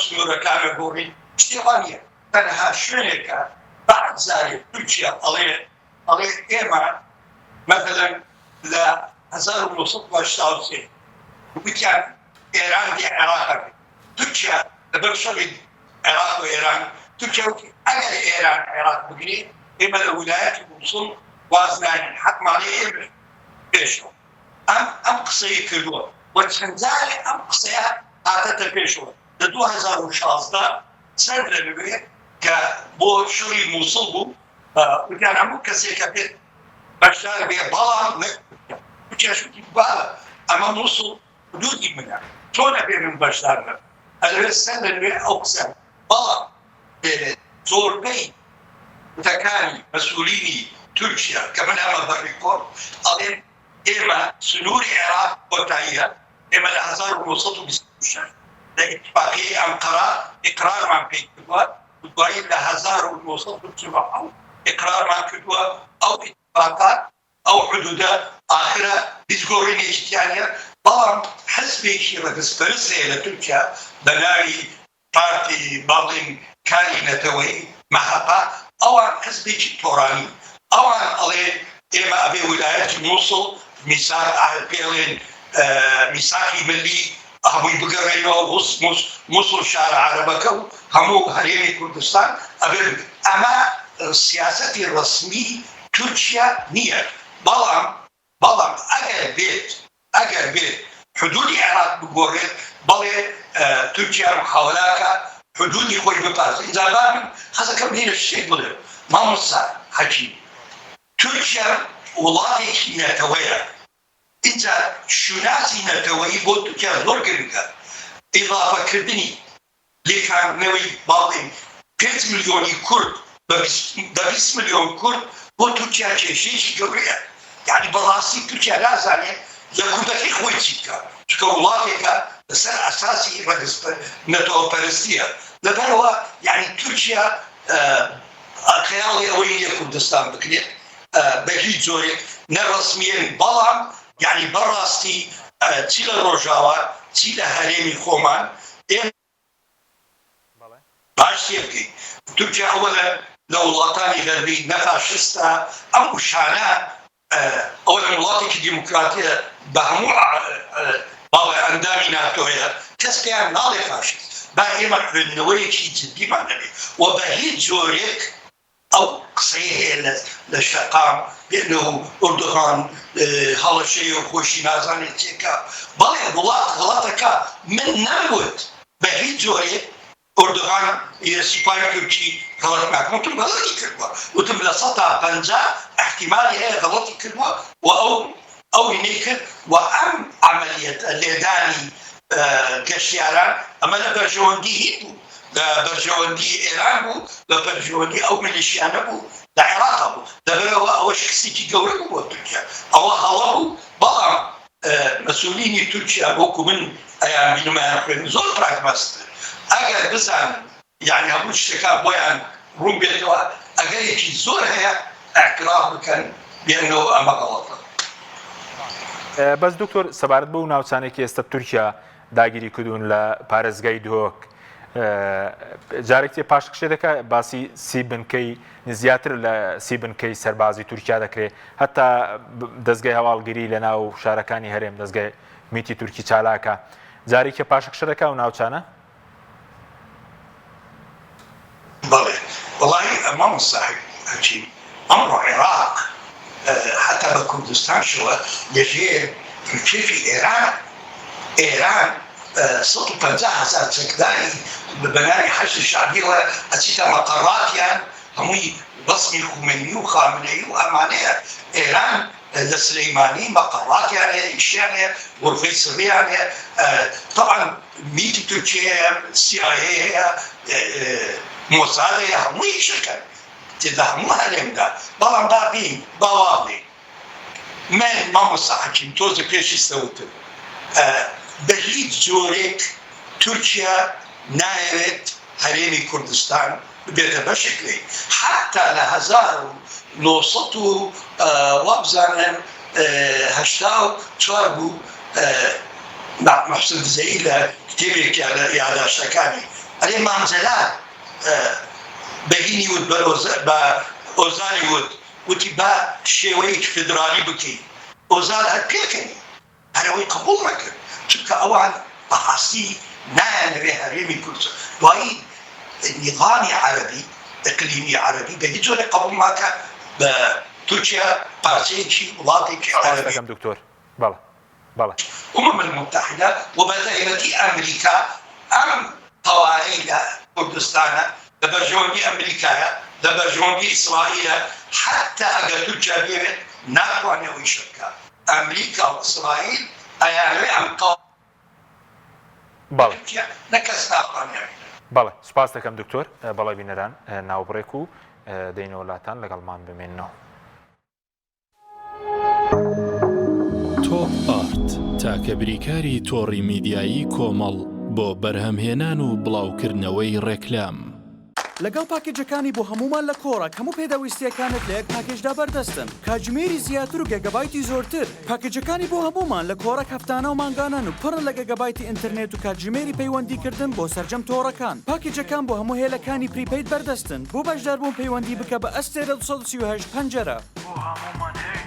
سنوورەکانە گۆڕین شتی وا نییە تەنها شوێنێکە بەعد زارێ تورکیا ئەڵێ ئەڵێ ئێمە مەسەلەن لە 1983 وتیان ئێران دێ عێراق ئەبێ تورکیا لەبەر شەڕی عێراق و ئێران تورکیا وتی ئەگەر ئێران عێراق بگرێ ئێمە لە ولایەتی موسڵ واز ناهێنین حەقمانەیە ئێمە پێشەوە ئەم ئەم قسەی کردووە و چەند جارێ ئەم قسەیە هاتەتە پێشەوە لە 2016 سەر لە نوێ کە بۆ شەڕی موسڵ بوو وتیان هەموو کەسێکە بێت بەشدار بێ بەڵام تورکیاش وتی با ئەمە موسڵ حدودی منە چۆن ئەبێ من بەشدار نەبم ئەلەوێ سەر لە نوێ ئەو قسە بەڵام زۆربەی وتەکانی مەسئولینی تورکیا کە من ئەمە بە ڕیکۆرد ئەڵێم ئێمە سنووری عێراق کۆتاییە ئێمە لە 1926 لە ئیتفاقیەی ئەنقەرە ئیقرارمان پێی کردووە و دوایی لە 1947 ئیقرارمان کردووە ئەو ئیتفاقە ئەو حدودە ئاخرە هیچ گۆڕینێکی تیا نیە بەڵام حزبێکی ڕەگەزپەرست هەیە لە تورکیا بە ناوی پارتی با بڵێین کاری نەتەوەیی مەهەپە ئەوان حزبێکی تۆرانی ئەوان ئەڵێن ئێمە ئەبێ ولایەتی موسڵ میساق پێڵێن میساقی ملی هەمووی بگەڕێنەوە موسڵ شارە عەرەبەکە و هەموو هەرێمی کوردستان ئەبێ ئەمە سیاسەتی ڕەسمی تورکیا نییە بەڵام بەڵام ئەگەر بێت ئەگەر بێت حدودی عێراق بگۆڕێت بەڵێ تورکیا محاولاکە حدودی خۆی بپارێزێت ئینجا با من حەزەکەم لێرە شتێک بڵێم مامۆستا حەکیم تورکیا وڵاتێکی نەتەوەیە ئینجا شوناسی نەتەوەیی بۆ تورکیا زۆر گرنگە ئیضافەکردنی لێکاندنەوەی با بڵێین پێنج ملیۆنی کورد بە 20 ملیۆن کورد بۆ تورکیا کێشەیەکی گەورەیە یعنی بەڕاستی تورکیا نازانێت لە کوردەکەی خۆی چی بکات چونکە وڵاتێکە لەسەر ئەساسی ڕەگەز نەتەوەپەرستیە لەبەرەوە یعنی تورکیا خەیاڵی ئەوەی نییە کوردستان بکرێت بە هیچ جۆرێک نە ڕەسمییە بەڵام یعنی بەڕاستی چی لە ڕۆژاوا چی لە هەرێمی خۆمان ئێمە باش تێبگەین تورکیا ئەوە لە لە وڵاتانی غەربی نە فاشستە ئەم وشانە ئەوە لە وڵاتێکی دیموکراتیە بە هەموو باڵێ ئەندامی ناتۆیە کەس پێیان ناڵێ فاشیست. با ئێمە خوێندنەوەیەکی جدیمان هەبێ و بە هیچ جۆرێک ئەو قسەیە هەیە لە لە شەقام بێنە و ئۆردوغان هەڵەشەیە و خۆشی نازانێت چێکە بەڵێ وڵات غەڵەتەکە من نەموت بە هیچ جۆرێک ئۆردوغان سوپای تورکی غەڵەت ناکەن وتم غەڵەتی کردووە وتم 50% احتیمالی هەیە غەڵەتی کردووە و ئەو ئەو هینەی کرد و ئەم عەمەلیەتە لێدانی گەشتیاران ئەمە لە بەرژەوەندی هین بوو لە بەرژەوەندی ئێران بوو لە بەرژەوەندی ئەو میلیشیانە بوو لە عێراق بوو لەبەرەوە ئەوە شکستێکی گەورە بوو بۆ تورکیا ئەوە هەڵە بوو بەڵام مەسئولینی تورکیا وەکو من ئەیان بینم ئەیان خوێنم زۆر پراگماستن ئەگەر بزانن یعنی هەموو شتەکان بۆیان ڕوون بێتەوە ئەگەرێکی زۆر هەیە اعتراف بکەن بێنەوە ئەمە غەڵەتە. بەس دکتۆر سەبارەت بەو ناوچانەی کە ئێستا تورکیا داگیری کردوون لە پارێزگای دهۆک جارێک تێ پاشەکشێ دەکات باسی سی بنکەی زیاتر لە سی بنکەی سەربازی تورکیا دەکرێت هەتا دەستگای هەواڵگری لە ناو شارەکانی هەرێم دەستگای میتی تورکی چالاکە جارێکە پاشەکشە دەکا و ناوچانە بەڵێ وەڵاهی مامۆستا حەکیم ئەمڕۆ عێراق حەتا بە کوردستانشەوە لەژێر ڕکێفی ئێرانە ئێران 150 هەزار چەکداری بە ناوی حەشدی شەعبیەوە ئەچیتە مەقەڕاتیان هەمووی ڕەسمی خومەینی و خامنەیی و ئەمانەیە ئێران لە سلەیمانی مەقەڕاتیان هەیە ئیشیان هەیە غورفەی سڕیان هەیە تەبعەن میتی تورکیە هەیە سی ئای ئەی هەیە مۆساد هەیە هەموو ئیشەکەن لە هەموو هەرێمدا بەڵام با بین با وا بڵێین من مامۆستا حەکیم تۆزێ پێش ئیستە وتم بە هیچ جۆرێک تورکیا نایەوێت هەرێمی کوردستان ببێتە بەشێک لێی حەتا لە 1900 و وابزانم 84 بوو محسن دزەیی لە کتێبێکیا لە یاداشتەکانی ئەرێ مام جەلال بە هینی وت بە ئۆزانی وت وتی با شێوەیەکی فیدرالی بکەین ئۆزال هەر پێکەنی هەر ئەوەی قبوڵ نەکرد چونکە ئەوان بەڕاستی نایانەوێ هەرێمی کوردستان دوایی نیزامی عەرەبی ئیقلیمی عەرەبی بە هیچ جۆرێک قبوڵ ناکات بە تورکیا پارچەیەکی وڵاتێکی عەرەبی دەکەم دکتۆر بەڵێ بەڵێ. ئومم المتحدە و بە تایبەتی ئەمریکا ئەم قەوارەی لە کوردستانە لە بەرژەوەندی ئەمریکایە لە بەرژەوەندی ئیسرائیلە حەتا ئەگەر تورکیا بیەوێت ناتوانێ ئەو ئیشە بکات ئەمریکا و ئیسرائیل ئەیانەوێ ئەم قەوارەی بەڵێ. تورکیا نە کەس ناتوانێ. بەڵێ سوپاس دەکەم دکتۆر بەڵێ بینەران ناوبڕێک و دەینەوە لاتان لەگەڵمان بمێننەوە. تۆپ ئارت تاکە بریکاری تۆڕی میدیایی کۆمەڵ بۆ بەرهەمهێنان و بڵاوکردنەوەی ڕێکلام. لەگەڵ پاکێجەکانی بۆ هەموومان لە کۆڕەک هەموو پێداویستییەکانت لە یەک پاکێجدا بەردەستن، کاتژمێری زیاتر و گێگابایتی زۆرتر. پاکێجەکانی بۆ هەموومان لە کۆڕەک هەفتانە و مانگانەن و پڕن لە گێگابایتی ئینتەرنێت و کاتژمێری پەیوەندیکردن بۆ سەرجەم تۆڕەکان. پاکێجەکان بۆ هەموو هێلەکانی prepaid بەردەستن. بۆ بەشداربوون پەیوەندی بکە بە ئەستێرە 238 پەنجەرە. بۆ هەموومان هەیە.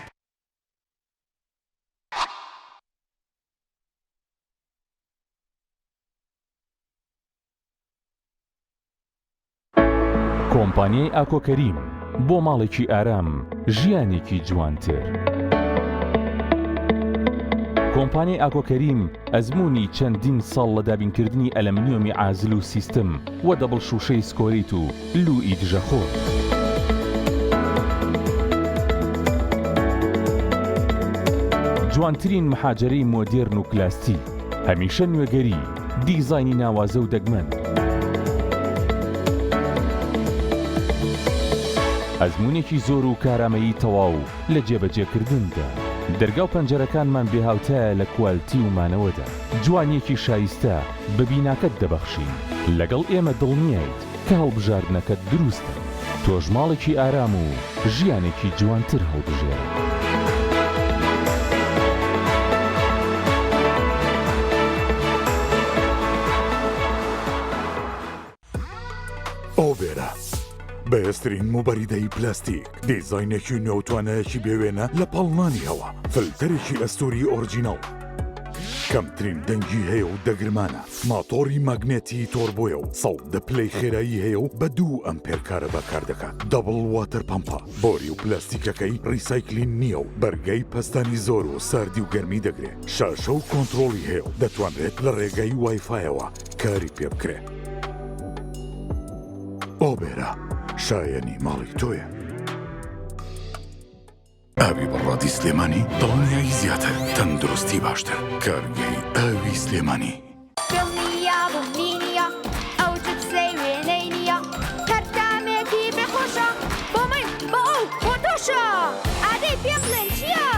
کۆمپانیای ئاکۆ کەریم بۆ ماڵێکی ئارام ژیانێکی جوانتر. کۆمپانیای ئاکۆ کەریم ئەزموونی چەندین ساڵ لە دابینکردنی ئەلەمنیۆمی عازل و سیستم و double شووشەی سکۆریت و لووئی دژەخۆر. جوانترین محاجەرەی مۆدێرن و کلاستیک، هەمیشە نوێگەری، دیزاینی ناوازە و دەگمەن. ئەزموونێکی زۆر و کارامەیی تەواو لە جێبەجێکردندا. دەرگا و پەنجەرەکانمان بێهاوتایە لە کوالتی و مانەوەدا. جوانییەکی شایستە بە بیناکەت دەبەخشین. لەگەڵ ئێمە دڵنیایت کە هەڵبژاردنەکەت دروستە. تۆش ماڵێکی ئارام و ژیانێکی جوانتر هەڵبژێرە. ئۆڤێرا بەهێزترین موبەریدەی پلاستیک، دیزاینێکی نوێ و توانایەکی بێوێنە لە پاڵنانی هەوا، فلتەرێکی ئەستووری ئۆرجیناڵ. کەمترین دەنگی هەیە و دەگرمانە، ماتۆڕی ماگنێتی تۆربۆیە و 110 پلەی خێرایی هەیە و بە دوو ئەمپێر کارەبا کار دەکات، double water pump ە، بۆری و پلاستیکەکەی recycling نییە و بەرگەی پەستانی زۆر و ساردی و گەرمی دەگرێ، شاشە و کۆنترۆڵی هەیە و دەتوانرێت لە ڕێگای وایفایەوە کاری پێ بکرێ. ئۆبێرا شایەنی ماڵی تۆیە. ئاوی بەڕادی سلێمانی دڵنیایی زیاتر تەندروستی باشتر کارگەی ئاوی سلێمانی. دڵنیابم نینیە ئەو جپسەی وێنەی نییە هەر تامێکی بێ خۆشە بۆ من بۆ ئەو بۆ تۆشە ئادەی پێم بڵێن چییە؟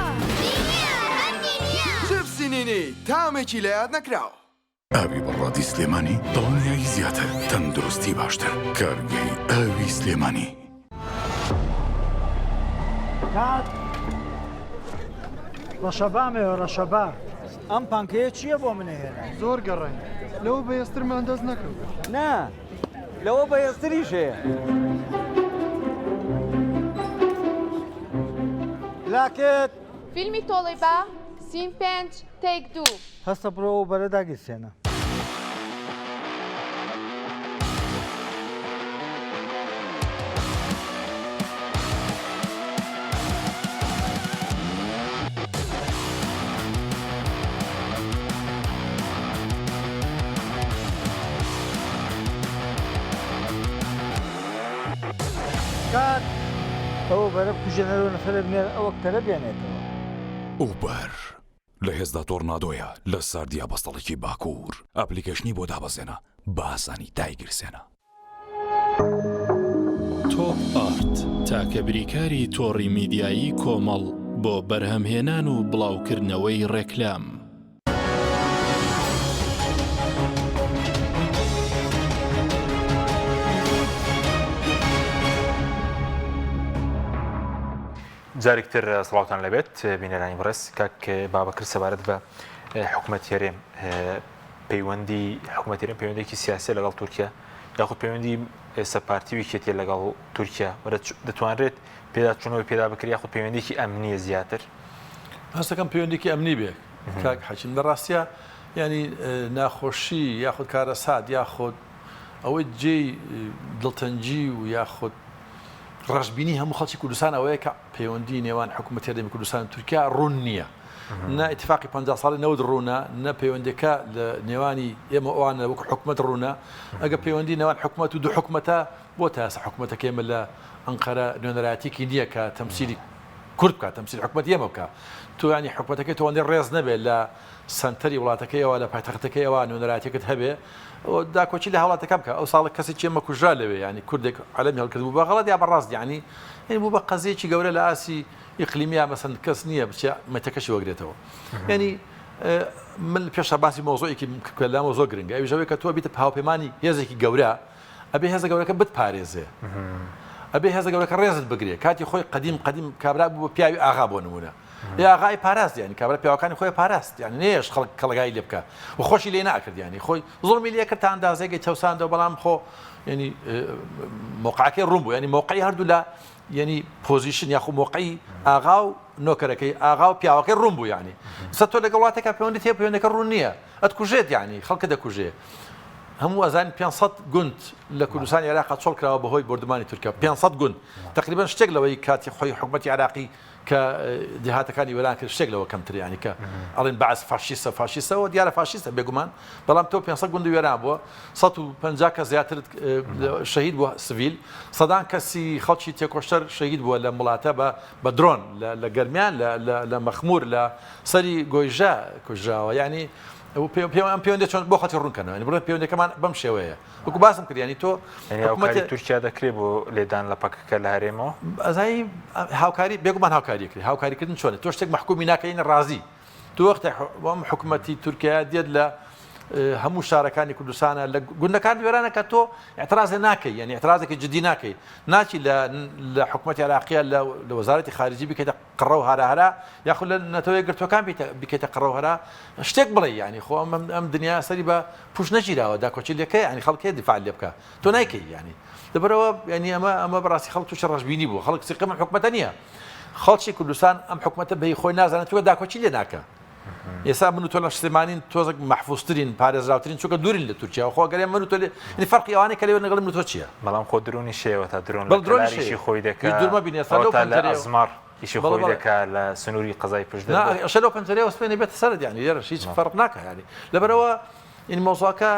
نینیە هەر نینیە. جپسی نینی تامێکی لەیاد نەکراو. ئاوی بەڕادی سلێمانی دڵنیایی زیاتر تەندروستی باشتر کارگەی ئاوی سلێمانی. کاک ڕەشەبامەوە ڕەشەبا ئەم پانکەیە چییە بۆ منە هێنا زۆر گەڕێن لەوە بەهێزترمان دەست نەکەوت نا لەوە بەهێزتریش هەیە لاکت فیلمی تۆڵەی با سین پێنج تەیک دوو. هەستە بڕۆ ئەو بەرە داگیرسێنە. کات ئەوە بەرە بکوژێنەرەوە نەفەرێ بنێرە ئەو ئەکتەرە بێنێتەوە. ئوبەر لە هێزدا تۆرنادۆیە لە ساردیا بەستەڵەکی باکوور ئەپلیکەیشنی بۆ دابەزێنە بە ئاسانی دایگیرسێنە. تۆپ ئارت، تاکە بریکاری تۆڕی میدیایی کۆمەڵ بۆ بەرهەمهێنان و بڵاوکردنەوەی ڕێکلام. جارێک تر سڵاوتان لەبێت بینەرانی بەڕێز کاک بابەکر سەبارەت بە حکوومەت هەرێم پەیوەندی حکوومەت هەرێم پەیوەندێکی سیاسی لەگەڵ تورکیا یاخود پەیوەندی ئێستا پارتی و یەکێتیە لەگەڵ تورکیا دەتوانرێت پێداچوونەوەی پێدا بکرێت یاخود پەیوەندێکی ئەمنیە زیاتر هەستەکەم پەیوەندێکی ئەمنی بێ کاک حەکیم لە ڕاستە ینی ناخۆشی یاخود کارەسات یاخود ئەوەی جێی دڵتەنگی و یاخود ڕەشبینی هەموو خەڵکی کوردستان ئەوەیە کە پەیوەندی نێوان حکوومەتی هەرێمی کوردستان و تورکیا ڕوون نییە. نە ئیتفاقی 50 ساڵی نەوت ڕوونە، نە پەیوەندیەکە لە نێوانی ئێمە و ئەوان وەکو حکومەت ڕوونە. ئەگەر پەیوەندی نێوان حکومەت و دوو حکومەتە، بۆ تا ئێستا حکومەتەکەی ئێمە لە ئەنقەرە نوێنەرایەتیەکی نییە کە تەمسیلی کورد بکات، تەمسیلی حکومەتی ئێمە بکات. تۆ یانی حکومەتەکەی تۆ ئەوەندەی ڕێز نەبێت لە سەنتەری وڵاتەکەیەوە لە پایتەختەکەیەوە نوێنەرایەتیەکت هەبێ داکۆکی لە هاوڵاتەکان بکە ئەو ساڵە کەسێکی ئێمە کوژرا لەوێ یانی کوردێک عەلەمی هەڵکرد بوو بە غەڵەت یا بە ڕاست یانی یانی بوو بە قەزیەکی گەورە لە ئاسی ئیقلیمیا مەسەن کەس نییە بچێ مەتەکەشی وەگرێتەوە یانی من پێشا باسی مۆزۆیەکی کە لامەوە زۆر گرنگە ئەویش ئەوەیە کە تۆ بیتە هاوپەیمانی هێزێکی گەورە ئەبێ هێزە گەورەکە بتپارێزێ ئەبێ هێزە گەورەکە ڕێزت بگرێ کاتی خۆی قەدیم قەدیم کابرا بوو بە پیاوی ئاغا بۆ نمونە ی ئاغای پاراست یانی کابرا پیاوەکانی خۆی پاراست یانی نەیەشت خەڵک کەڵەگای لێ بکا و خۆشی لێ ناکرد یانی خۆی زوڵمی لێ کرد تا ئەندازەیەک چەوساندەوە بەڵام خۆ یانی مۆقعەکەی ڕوون بوو یانی مۆقعی هەردوو لە یانی position یاخو مۆقعی ئاغا و نۆکەرەکەی ئاغا و پیاوەکەی ڕوون بوو یانی سە تۆ لەگەڵ وڵاتێکا پەیوەندیت هەیە پەیوەندەکە ڕوون نییە ئەتکوژێت یانی خەڵکە دەکوژێ هەموو ئەزانین 500 گوند لە کوردستانی عێراق چۆڵ کراوە بەهۆی بۆردومانی تورکیا 500 گوند تقریبا شتێک لەوەی کاتی خۆی حکومەتی عێراقی کە دێهاتەکانی وێران کرد شتێک لەوە کەمتر یانی کە ئەڵێن بەعس فاشیستە فاشیستەوە دیارە فاشیستە بێگومان بەڵام تۆ 500 گوند وێران بووە 150 کەس زیاتر شەهید بووە سڤیل سەدان کەسی خەڵکی تێکۆشەر شەهید بووە لە وڵاتە بە بە درۆن لە گەرمیان لە مەخمور لە سەری گۆیژە کوژراوە یعنی ئەم پەیوەندی چۆن بۆ خەڵکی ڕوونکەنەوە بڵێ پەیوەندەکەمان بەم شێوەیە وەکو باسم کرد یانی تۆ یانی هاوکاری تورکیا دەکرێت بۆ لێدان لە پەکەکە لە هەرێمەوە؟ ئەزای هاوکاری بێگومان هاوکاری کرێ هاوکاریکردن چۆنە تۆ شتێک مەحکومی ناکەین ڕازی تۆ وەختێ ئەم حکوومەتی تورکیا دێت لە هەموو شارەکانی کوردستانە لە گوندەکان وێرانە کە تۆ اعتراض ناکەی یعنی اعتراضێکی جدی ناکەی ناچی لە لە حکوومەتی عراقیە لە وەزارەتی خارجی بکەیتە قڕە و هەرا هەرا یاخود لە نەتەوە یەکگرتووەکان بیکەیتە قڕە و هەرا شتێک بڵێ یانی خۆ ئەم ئەم دنیا سەری بە پوش نەگیراوە داکۆکی لێکە یانی خەڵک هەیە دیفاع لێ بکە تۆ نایکەی یانی لەبەرەوە یانی ئەمە ئەمە بەڕاستی خەڵک تووشی ڕەشبینی بوو خەڵک سیقەم حکومەتە نییە خەڵکی کوردستان ئەم حکومەتە بەی خۆی نازانێت چونکە داکۆکی لێ ناکە. ئێستا من و تۆ لە سلێمانین تۆزێک مەحفوزترین پارێزراوترین چونکە دوورین لە تورکیا خۆ گەر من و تۆ لێ فەرقی ئەوانەی کە لەوێ لەگەڵ من و تۆ چییە؟ بەڵام خۆ درۆنیش هەیە تا درۆن لە کەلاریشی خۆی دەکا دوور مەبینە ئێستا لەو پەنجەرەیەوە ئەزمەڕ ئیشی خۆی دەکا لە سنووری قەزای پشدەر نا ئەشە لەو پەنجەرەیەوە سپێنێ بێتە سەرت یانی لێرەش هیچ فەرق ناکا یانی لەبەرئەوە یانی مەوزوعەکە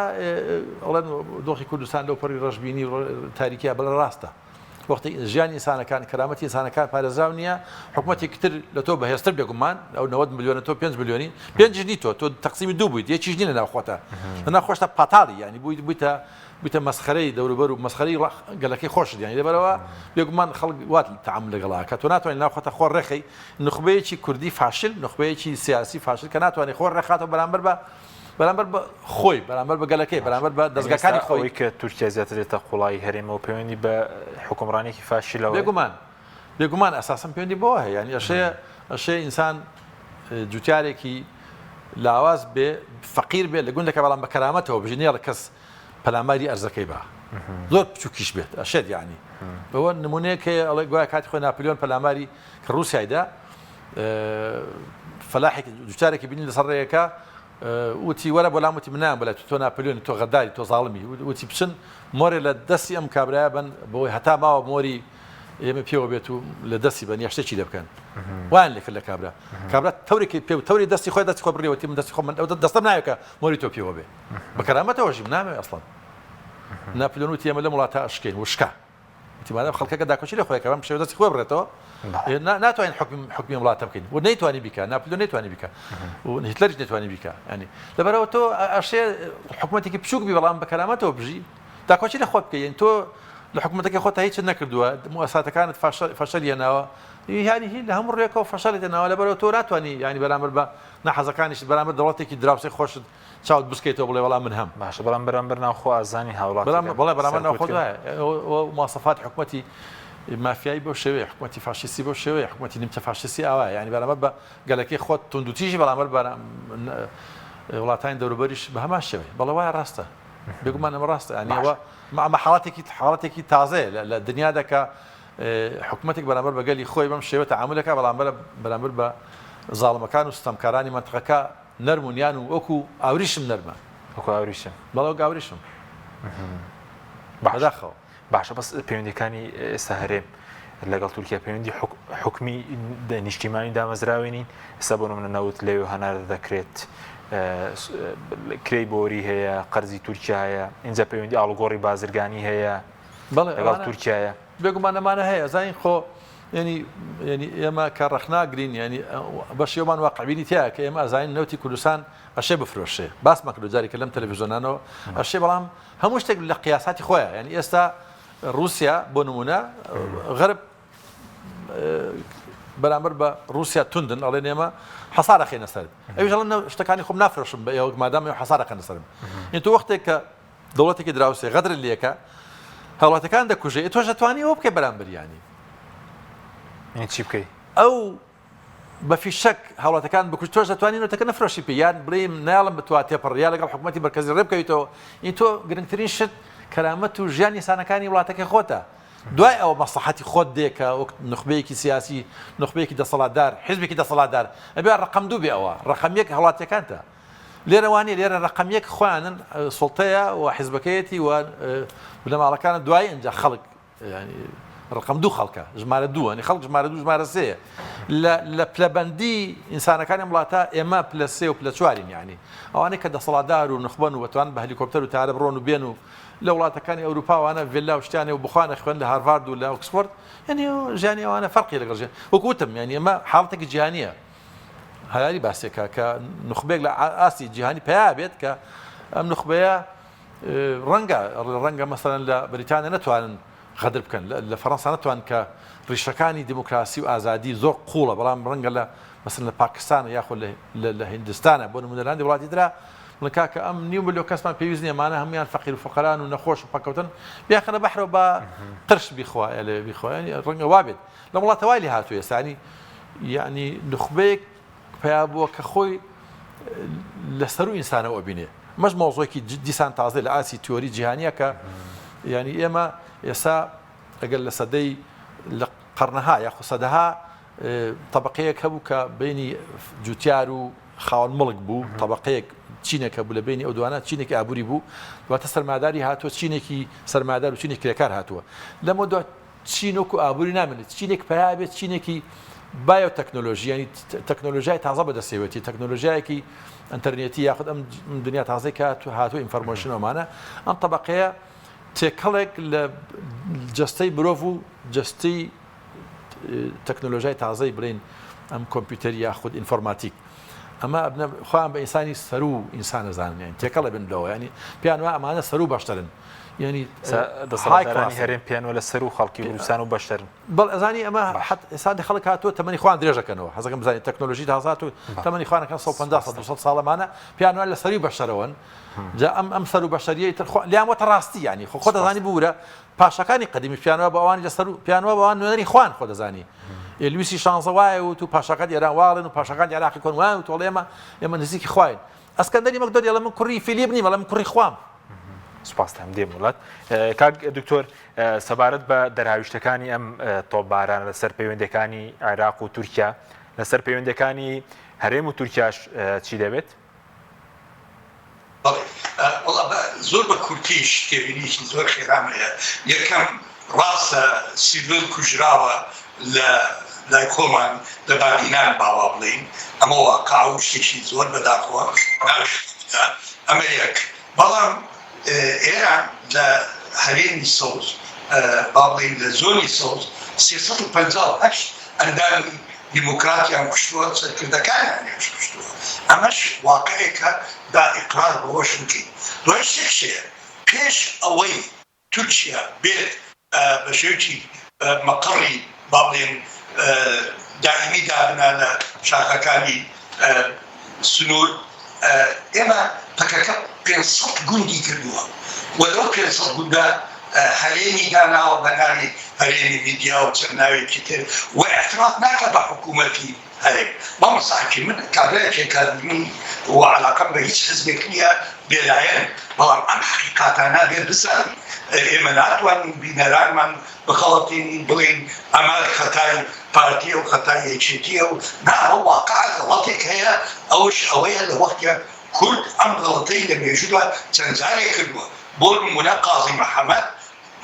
ئەڵێن دۆخی کوردستان لەو پەڕی ڕەشبینی و تاریکیە بەڵێ ڕاستە وەختی ژیانی ئینسانەکان کەرامەتی ئینسانەکان پارێزراو نییە حکوومەتێکی تر لە تۆ بەهێزتر بێگومان ئەو 90 ملیۆنە تۆ 5 ملیۆنی پێنجیش نی تۆ تۆ تەقسیمی دوو بوویت یەکیش نی لە ناو خۆتە لە ناو خۆشتا پاتاڵی یانی بوویت بوویتە بوویتە مەسخەرەی دەوروبەر و مەسخەرەی گەلەکەی خۆشت یانی لەبەرەوە بێگومان خەڵک وات تەعامول لەگەڵا کە تۆ ناتوانانی ناو خۆتە خۆ ڕێخەی نوخبەیەکی کوردی فاشل نوخبەیەکی سیاسی فاشل کە ناتوانێت خۆ ڕێخاتەوە بەرامبەر بە بەرامبەر بە خۆی، بەرامبەر بە گەلەکەی، بەرامبەر بە دەزگاکانی خۆی. ئەوەی کە تورکیا زیاتر دێتە قوڵایی هەرێمەوە پەیوەندی بە حوکمڕانییەکی فاشیلەوە هەیە؟ بێگومان، بێگومان ئەساسەن پەیوەندی بەوە هەیە. یانی ئەشێ ئەشێ ئینسان جوتیارێکی لاواز بێ، فەقیر بێ لە گوندێکا بەڵام بە کەرامەتەوە بژی، نەیەڵێ کەس پەلاماری ئەرزەکەی با. زۆر بچووکیش بێت ئەشێت یانی. ئەوە نموونەیەک هەیە ئەڵێ گوایە کاتی خۆی ناپلیۆن پەلاماری کە ڕووسیای دا، فەلاحێک جوتارێکی بینی لەسەر ڕێیەکە وتی وەرە بۆ لام وتی من نایەم بەلای تۆ تۆ ناپلیۆنی تۆ غەداری تۆ زاڵمی وتی بچن مۆرێ لە دەستی ئەم کابرایە بن بۆی هەتا ماوە مۆری ئێمە پێوە بێت و لە دەستی بن یا شتێکی لێ بکەن وان لێ کرد لە کابرا کابرا تەورێکی پێ و تەوری دەستی خۆی دەستی خۆ بڕیەوەتی من دەستی خۆ من ئەو دەستم ناوێکە مۆری تۆ پێوە بێ بە کەرامەتەوە ژیم نامەوێ ئەسڵەن ناپلیۆن وتی ئێمە لەم وڵاتە ئەشکێن وشکا وتی مادام خەڵکەکە داکۆکی لە خۆی کە بەم شێوە دەستی خۆی بڕێتەوە ناتوانین حکم حکمی وڵاتە بکەین و نەیتوانی بیکا ناپلیۆن نەیتوانی بیکا و هیتلەریش نەیتوانی بیکا ینی لەبەرەوە تۆ ئەشێ حکومەتێکی بچووک بی بەڵام بە کەرامەتەوە بژی داکۆکی لە خۆت بکەین تۆ لە حکومەتەکەی خۆت هیچ نەکردووە موساتەکانت فەشەل هێناوە یانی هی لە هەموو ڕێکەوە فەشەلت هێناوە لەبەرەوە تۆ ناتوانانی ینی بەرامبەر بە ناحەزەکانیشت بەرامبەر دەوڵەتێکی دراوسێ خۆشت چاوت بسکەیتەوە بڵێ وەڵا من هەم. باشە بەڵام بەرامبەر ناوخۆ ئازانی هاوڵاتیەکان بەڵام بەڵێ بەرامبەر ناوخۆ دوایە مواسەفات حکومەتی مافیایی بەو شێوەیە حکومەتی فاشیستی بەو شێوەیە حکومەتی نیمچە فاشیستی ئاوایە یانی بەرامبەر بە گەلەکەی خۆت توندوتیژی بەرامبەر بە وڵاتانی دەوروبەریش بە هەمان شێوەیە بەڵێ وایە ڕاستە بێگومان ئەمە ڕاستە یانی ئەوە ئەمە حاڵەتێکی حاڵەتێکی تازەیە لە دنیادا کە حکومەتێک بەرامبەر بە گەلی خۆی بەم شێوە تەعامول دەکات بەڵام بەرامبەر بە زاڵمەکان و ستەمکارانی مەنتقەکە نەرم و نیان و وەکو ئاوریشم نەرمە. وەکو ئاوریشم. بەڵێ وەک ئاوریشم. باشە. بەداخەوە. باشە بەس پەیوەندیەکانی ئێستا هەرێم لەگەڵ تورکیا پەیوەندی حکومی نیشتیمانی دامەزراوی نین ئێستا بۆ نمونە نەوت لەوێ هەناردە دەکرێت کرێی بۆری هەیە قەرزی تورکیا هەیە اینجا پەیوەندی ئاڵوگۆڕی بازرگانی هەیە بەڵێ لەگەڵ تورکیایە بێگومان ئەمانە هەیە زانین خۆ یانی یانی ئێمە کە ڕەخناگرین یانی بەشی ئەومان واقعبینی تیایە کە ئێمە ئەزانین نەوتی کوردستان ئەشێ بفرۆشێ باسمان کردو جارێکە لەم تەلەڤیزیۆنانەوە ئەشێ بەڵام هەموو شتێک لە قیاساتی خۆیان یانی ئێستا رووسیا بۆ نمونە غەرب بەرامبەر بە رووسیا توندن ئەڵێن ئێمە حەسار ئەخەینە سەرت ئەویش ئەڵێن شتەکانی خۆم نافرۆشم بە ئێوە مادام ئێوە حەسار ئەخەنە سەرم یانی تۆ وەختێک کە دەوڵەتێکی دراوسێ غەدرت لێکا هاوڵاتەکان دەکوژێ تۆش دەتوانی ئەوە بکەی بەرامبەریانی چی بکەی ئەو بە فیشەک هاوڵاتەکان بکوژ تۆش دەتوانی نەوتەکە نەفرۆشی پێ یان بڵێ ناڵم بتوا تێپەڕ یا لەگەڵ حکوومەتی مەرکەزی ڕێ بکەویتەوە این تۆ گرنگترین شت کەرامەت و ژیانی ئینسانەکانی وڵاتەکەی خۆتە دوای ئەوە مەسڵەحەتی خۆت دێ کە وەک نوخبەیەکی سیاسی نوخبەیەکی دەسەڵاتدار حیزبێکی دەسەڵاتدار ئەبێ ڕقم دوو بێ ئەوە ڕقم یەک هاوڵاتیەکانتە لێرە وانیە لێرە رەقەم یەک خۆیانن سوڵتەیە و حیزبەکەیەتی و بنەماڵەکانە دوایی ئینجا خەڵک ینی ڕقم دوو خەڵکە ژمارە دووە ینی خەڵک ژمارە دوو ژمارە سێیە لە لە پلەبەندی ئینسانەکانی ئەم وڵاتە ئێمە پلە سێ و پلە چوارین یعنی ئەوانەی کە دەسەڵاتدار و نوخبەن و بەتوان بە هەلیکۆپتەر و تارە بڕۆن و بێن و لە وڵاتەکانی ئەوروپاوانە ڤێلا و شتیانێ و بخوانە خوێن لە هارڤارد و لە ئۆکسفۆرد یعنی ژیانی ئەوانە فەرقی لەگەڵ ژیان وەکو وتم یعنی ئەمە حاڵەتێکی جیهانییە هەراری باسێکە کە نوخبەیەک لە ئاستی جیهانی پیا بێت کە ئەم نوخبەیە ڕەنگە ڕەنگە مەسەلەن لە بەریتانیا نەتوانن غەدر بکەن لە فەڕەنسا نەتوان کە ڕیشەکانی دیموکراسی و ئازادی زۆر قوڵە بەڵام ڕەنگە لە مەسەلەن لە پاکستان یاخود لە هیندستانە بۆ نمونە لە هەندێک وڵاتی ترا بڵێن کاکە ئەم نیو ملیۆن کەسمان پێویست نییە ئەمانە هەموویان فەقیر و فوقەران و نەخۆش و پەککەوتن بیانخەنە بەحرەوە با قرش بیخوا لەوێ بیخوا یانی ڕەنگە وابێت لەم وڵاتە وای لێ هاتووە ئێستا یانی یەعنی نوخبەیەک پەیا بووە کە خۆی لە سەروو ئینسانەوە ئەبینێ ئەمەش مەوزوعێکی دیسان تازەیە لە ئاستی تیۆری جیهانیە کە یعنی ئێمە ئێستا ئەگەر لە سەدەی لە قەرنەها یاخود سەدەها تەبقەیەک هەبوو کە بینی جوتیار و خاوەن مڵک بوو تەبەقەیەک چینێک هەبوو لە بینی ئەو دوانە چینێکی ئابووری بوو دواتە سەرمایەداری هاتووە چینێکی سەرمایەدار و چینێکی کرێکار هاتووە لەمە دو چین وەکو ئابووری نامێنێت چینێک پەیا بێت چینێکی بایۆ تەکنۆلۆژی ینی تەکنۆلۆژیای تازە بەدەستێوێتی تەکنۆلۆژیایەکی ئەتەرنێتی یاخود ئەم دنیا تازەی کە هاتوو information ئەمانە ئەم طبقەیە تێکەڵێک لە جەستەی مرۆڤ و جەستەی تەکنۆلۆژیای تازەی بڵێین ئەم کۆمپیوتەر یاخود ئینفۆرماتیک ئەمە ئەبنە خۆیان بە ئینسانی سەرو ئینسان ئەزانن یانی تێکەڵ ئەبن لەوە یانی پێیان وایە ئەمانە سەرو بەشترن یانی دەسەڵاتدارانی هەرێم پێیان وایە لە سەرو خەڵکی کوردستان و بەشترن. بەڵێ ئەزانی ئەمە حەت ئینسان خەڵک هاتووە تەمەنی خۆیان درێژەکەنەوە حەزەکەم بزانین تەکنۆلۆژی تازە هاتوو تەمەنی خۆیان ئەکەن 150 ساڵ 200 ساڵ ئەمانە پێیان وایە لە سەروی بەشەرەوەن جا ئەم ئەم سەرو بەشەریەی تر خۆ لیان وەتە ڕاستی یانی خۆ خۆ دەزانی بورە پاشاکانی قەدیمیش پێیان وابوو ئەوانی لەسەر و پێیان وابوو ئەوان نوێنەری خوان خۆ دەزانی لویسی شانزە وایە وت و پاشاکانی ئێران واڵێن و پاشاکانی عێراقی کۆن وایان وت ئەڵێ ئێمە ئێمە نزیکی خواین ئەسکەندەری مەکدۆنی ئەڵێ من کوڕی فیلیپ نیم ئەڵێ من کوڕی خوام. سوپاستان دێم وڵات کاک دکتۆر سەبارەت بە دەرهاویشتەکانی ئەم تۆپبارانە لەسەر پەیوەندەکانی عێراق و تورکیا لەسەر پەیوەندەکانی هەرێم و تورکیاش چی دەبێت؟ بەڵێ وەڵا بە زۆر بە کورتیش تێبینیی زۆر خێرام هەیە یەکەم ڕاستە سیڤیل کوژراوە لە لای خۆمان لە بادینان باوا بڵێین ئەمە واقع و شتێکی زۆر بەداخەوە نابێت ڕووبدا ئەمە یەک بەڵام ئێران لە هەرێمی سەوز با بڵێین لە زۆنی سەوز 358 ئەندامی دیموکراتیان کوشتووە، سەرکردەکانیانیش کوشتووە، ئەمەش واقعێکە با ئیقرار بەوەش بکەین. دوای شتێکش هەیە، پێش ئەوەی تورکیا بێت بە شێوەیەکی مەقەڕی با بڵێن دائیمی دابنا لە شاخەکانی سنوور، ئێمە پەکەکە 500 گوندی کردووە و لەو 500 گوندە هەرێمی داناوە بە ناوی هەرێمی میدیا و چەند ناوێکی تر و ئیعتراف ناکا بە حکوومەتی هەرێم. مامۆستا حەکیم من کابرایەکی ئەکادیمی و عەلاقەم بە هیچ حزبێک نییە بێلایەنم، بەڵام ئەم حەقیقاتانە ئەبێ بزانین. ئێمە ناتوانین بینەرانمان بخەڵەتێنین بڵێین ئەمە خەتای پارتییە و خەتای یەکێتییە و نا ئەوە واقعە غەڵەتێک هەیە ئەوەش ئەوەیە لە وەختێ کورد ئەم غەڵەتەی لە مێژوودا چەند جارێک کردووە بۆ نموونە قازی محەمەد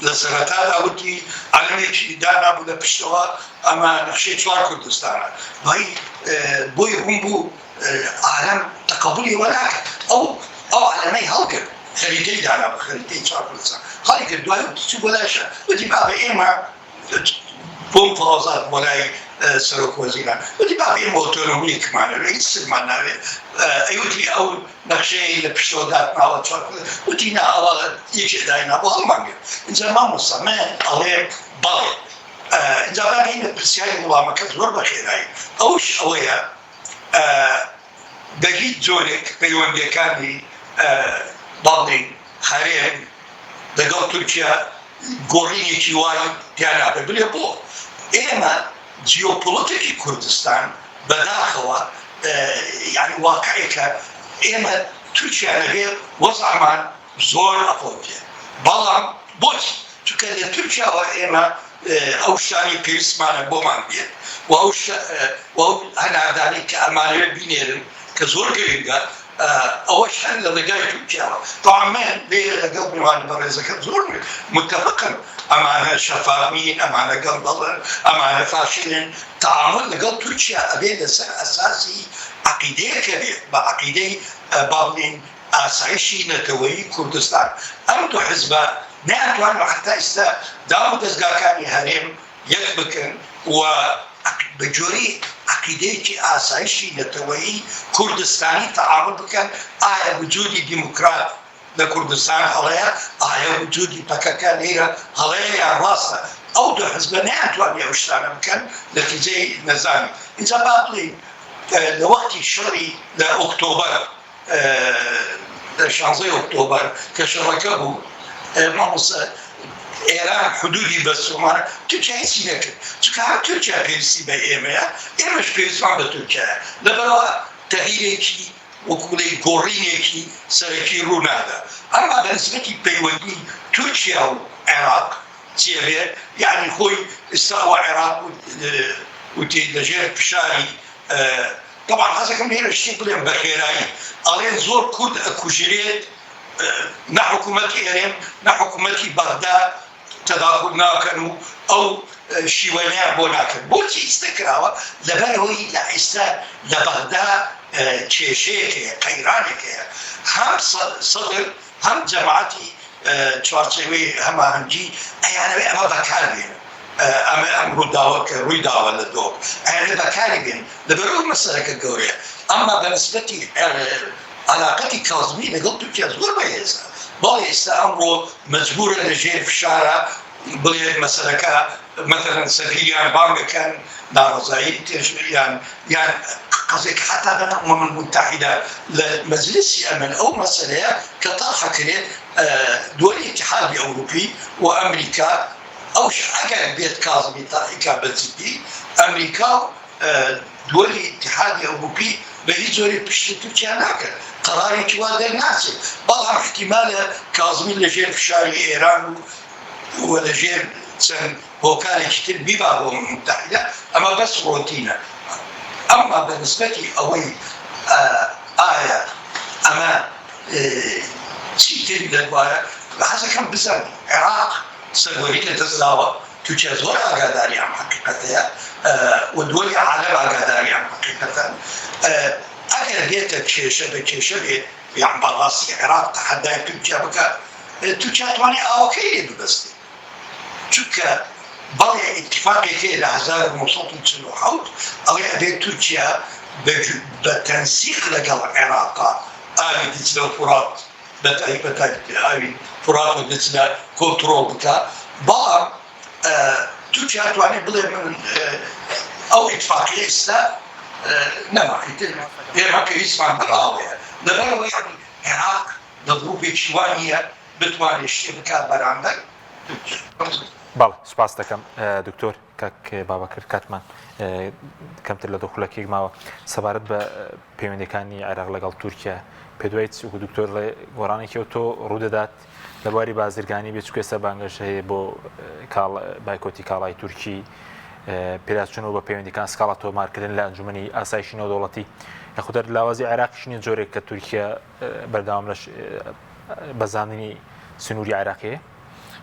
لە سەرەتادا وتی عەلەمێکی دانابوو لە پشتەوە ئەمە نەخشەی چوار کوردستانە دوایی بۆی ڕوون بوو عالەم تەقەبولی ئەوە ناکات ئەو ئەو عەلەمەی هەڵگرت خەریتەی دانابوو خەریتەی چوار کوردستان هەڵیگرت دوایی چوو بۆ لای شا وتی بابە ئێمە بۆ مفاوەزات بۆ لای سەرۆک وەزیران وتی بابە ئێمە ئۆتۆنۆمیەکمان هەبێ هیچ شتێکمان ناوێ ئەیوتی ئەو نەخشەیەی لە پشتەوە داتناوە چوار وتی نا ئەوە یەکێ داینابوو هەڵمان گرت ئینجا مامۆستا من ئەڵێم بەڵێ ئینجا با بێینە پرسیاری وڵامەکە زۆر بە خێرایی ئەوش ئەوەیە بە هیچ جۆرێک پەیوەندیەکانی با بڵێین هەرێم لەگەڵ تورکیا گۆڕینێکی وای تیا نابێت بلێ بۆ ئێمە جیۆپۆلەتیکی کوردستان بەداخەوە یانی واقعێکە ئێمە تورکیا نەبێ وەزعمان زۆر ئەفەوتێ بەڵام بۆچی چونکە لە تورکیاوە ئێمە ئەو شتانەی پێویستمانە بۆمان بێت و ئەو ئەو هەناردانەی کە ئەمانەوێت بینێرن کە زۆر گرنگە ئەوەش هەر لە ڕێگای تورکیاوە. تەبعەن من لێرە لەگەڵ میوانە بەڕێزەکەم زۆر متەفقم، ئەمانە شەفاف نین، ئەمانە گەندەڵن، ئەمانە فاشلن، تەعامول لەگەڵ تورکیا ئەبێ لەسەر ئەساسی عەقیدەیەک هەبێت، بە عەقیدەی با بڵێین ئاسایشی نەتەوەیی کوردستان. ئەم دوو حزبە نەیانتوانیوە هەتا ئیستا دام و دەزگاکانی هەرێم یەک بکەن و بە جۆری عەقیدەیەکی ئاسایشی نەتەوەیی کوردستانی تەعامول بکەن، ئایا وجودی دیموکرات لە کوردستان هەڵەیە؟ ئایا وجودی پەکەکە لێرە هەڵەیە یان ڕاستە؟ ئەو دوو حزبە نەیانتوانی ئەو شتانە بکەن، نەتیجەی نەزانی. ئینجا با بڵێین لە وەختی شەڕی لە ئۆکتۆبەر، لە شانزەی ئۆکتۆبەر کە شەڕەکە بوو مامۆستا ئێران حدودی بەستومانە تورکیا هیچی نەکرد چونکە هەر تورکیا پێویستی بە ئێمەیە ئێمەش پێویستمان بە تورکیایە لەبەرەوە تەغیرێکی وەکو بڵێی گۆڕینێکی سەرەکی ڕوو نادا ئەمما بە نسبەتی پەیوەندی تورکیا و عێراق چیە بێ یعنی خۆی ئێستا ئەوە عێراق وتی لەژێر فشاری. تەبعەن حەزەکەم لێرە شتێک بڵێم بە خێرایی ئەڵێن زۆر کورد ئەکوژرێت نە حکوومەتی هەرێم نە حکوومەتی بەغدا تەداخول ناکەن و ئەو شیوەنیان بۆ ناکەن بۆچی ئیستا کراوە لەبەرئەوەی لە ئیستا لە بەغدا کێشەیەک هەیە قەیرانێک هەیە هەم سەدر هەم جەماعەتی چوارچێوەی هەماهەنگی ئەیانەوێ ئەمە بەکار بێنن ئەمە ئەم ڕووداوە کە ڕووی داوە لە دۆک ئەیانەوێ بەکاری بێنن لەبەرئەوە مەسەلەکە گەورەیە ئەمما بە نسبەتی عەلاقەتی کازمی لەگەڵ تورکیا زۆر بەهێزە بەڵێ ئێستا ئەمڕۆ مەجبورە لە ژێر فشارە بڵێ مەسەلەکە مەسەلەن سەفیریان بانگەکەن ناڕەزایی یان یان قەزێک حتا بە ئومەم المتحدە لە مەجلسی ئەمن ئەو مەسەلەیە کە تەرحە کرێت دووەلی ئیتحادی ئەوروپی و ئەمریکا ئەوش ئەگەر بێت کازمی تەرحی کا بە جدی ئەمریکا و دووەلی ئیتحادی ئەوروپی بە هیچ جۆرێک پشتی تورکیا ناکەن، قەرارێکی وا دەرناچێت، بەڵام ئیحتیمالە کازمی لە ژێر فشاری ئێران و و لە ژێر چەند هۆکارێکی تر بیبا بۆ متحدە، ئەمە بەس ڕۆتینە. ئەمما بە نسبەتی ئەوەی ئایا ئەمە چیتر دەبوایە، حەزەکەم بزانین عێراق سەروەری لە دەست داوە، تورکیا زۆر ئاگاداری ئەم حەقیقەتەیە و دووەلی عالەم ئاگاداری ئەم حەقیقەتەن. ئەگەر بێتە کێشە بە کێشە بێ یان بەڕاستی عێراق تەحەدای تورکیا بکات، تورکیا توانێ ئاوەکەی لێ ببەستێ. چونکە بەڵێ ئیتفاقێک هەیە لە 1947 ئەڵێ ئەبێ تورکیا بە تەنسیق لەگەڵ عێراقا ئاوی دیجلە و فورات بە تایبەتی ئاوی فورات و دجلە کۆنتڕۆڵ بکا، بەڵام تورکیا توانێ بڵێ من ئەو ئیتفاقیە ئیستا نەما، ئیتر ئێمە پێویستمان بە ئاوەیە، لەبەرئەوەی عێراق لە گروپێکی وا نییە بتوانێ شتێ بکات بەرامبەر تورکیا. بەڵێ سوپاست دەکەم دکتۆر. کاک بابەکر کاتمان کەمتر لە دوو خولەکێک ماوە سەبارەت بە پەیوەندەکانی عێراق لەگەڵ تورکیا پێدوای وەکو دکتۆر ڵێ گۆڕانێکی ئەو تۆ ڕوودەدات لە بواری بازرگانی بێ چکێسە بانگەش هەیە بۆ کاڵ بایکۆتی کاڵای تورکی پێداچوونەوە بە پەیوەندەکان سکاڵا تۆمارکردن لە ئەنجومەنی ئاسایشی نێودەوڵەتی یاخودەر لاوازی عێراقیش نیە جۆرێک کە تورکیا بەردەوام لە بەزاندنی سنووری عێراقیە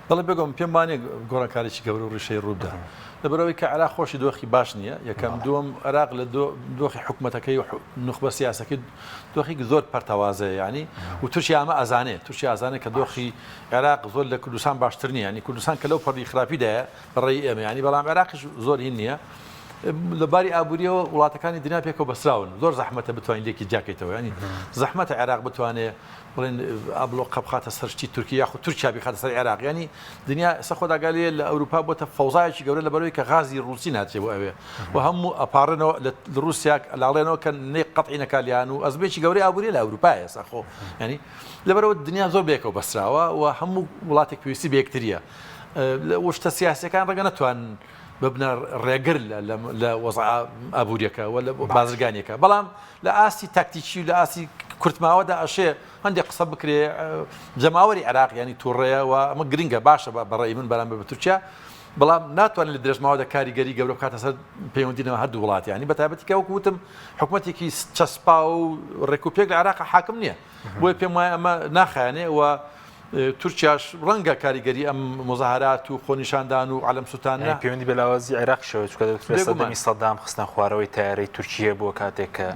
بەڵێ بێگوم پێم وانیە گۆڕانکاریی گەورە و ڕیشەیی ڕووبدا لەبەرئەوەی کە عێراق خۆشی دۆخی باش نییە یەکەم دووەم عێراق لە دۆخی حکومەتەکەی و نوخبە سیاسەکەی دۆخێکی زۆر پەرتەوازەیە یعنی و تورکیا ئەمە ئەزانێ تورکیا ئەزانێ کە دۆخی عێراق زۆر لە کوردستان باشتر نییە یعنی کوردستان کە لەو پەڕی خراپیدایە بەڕێی ئێمە یعنی بەڵام عێراقیش زۆر هین نییە لە باری ئابووریەوە وڵاتەکانی دنیا پێکەوە بەسراون زۆر زەحمەتە بتوانین لێکی جیاکەیتەوە ینی زەحمەتە عێراق بتوانێ بڵێن ئابلۆقە بخاتە سەر شتی تورکی یاخود تورکیا بیخاتە سەر عێراق یانی دنیا ئێستا خۆت ئاگا لێیە لە ئەوروپا بۆتە فەوزایەکی گەورە لەبەرەوەی کە غازی ڕووسی ناچێ بۆ ئەوێ و هەموو ئەپاڕێنەوە لە ڕووسیا لاڵێنەوە کە نەی قەتعی نەکا لیان و ئەزمێکی گەورەی ئابووریە لە ئەوروپا ئێستا خۆ یانی لەبەرەوە دنیا زۆر بەیەکەوە بەستراوە و هەموو وڵاتێک پێویستی بە یەکتریە لە شتە سیاسیەکان ڕەنگە نەتوان ببنە ڕێگر لە وەزع ئابووریەکە و لە بازرگانیەکە بەڵام لە ئاستی تاکتیکی و لە ئاستی کورتماوەدا ئەشێ هەندێک قسە بکرێ جەماوەری عێراق ینی تووڕەیە و ئەمە گرنگە باشە بە بەڕێی من بەرامبەر بە تورکیا بەڵام ناتوانێت لە درێژماوەدا کاریگەری گەورە بکاتە سەر پەیوەندی نێوان هەردوو وڵات ینی بە تایبەتی کە وەکو وتم حکومەتێکی چەسپاو و ڕێکوپێک لە عێراق حاکم نییە بۆیە پێم وایە ئەمە ناخایەنێ و تورکیاش ڕەنگە کاریگەری ئەم موزاهەرات و خۆنیشاندان و عەلەم سوتاندنە. یانی پەیوەندی بە لاوازی عێراقیشەوە چونکە دەوترێت سەردەمی سەدام خستنە خوارەوەی تەیارەی تورکییە بووە کاتێک کە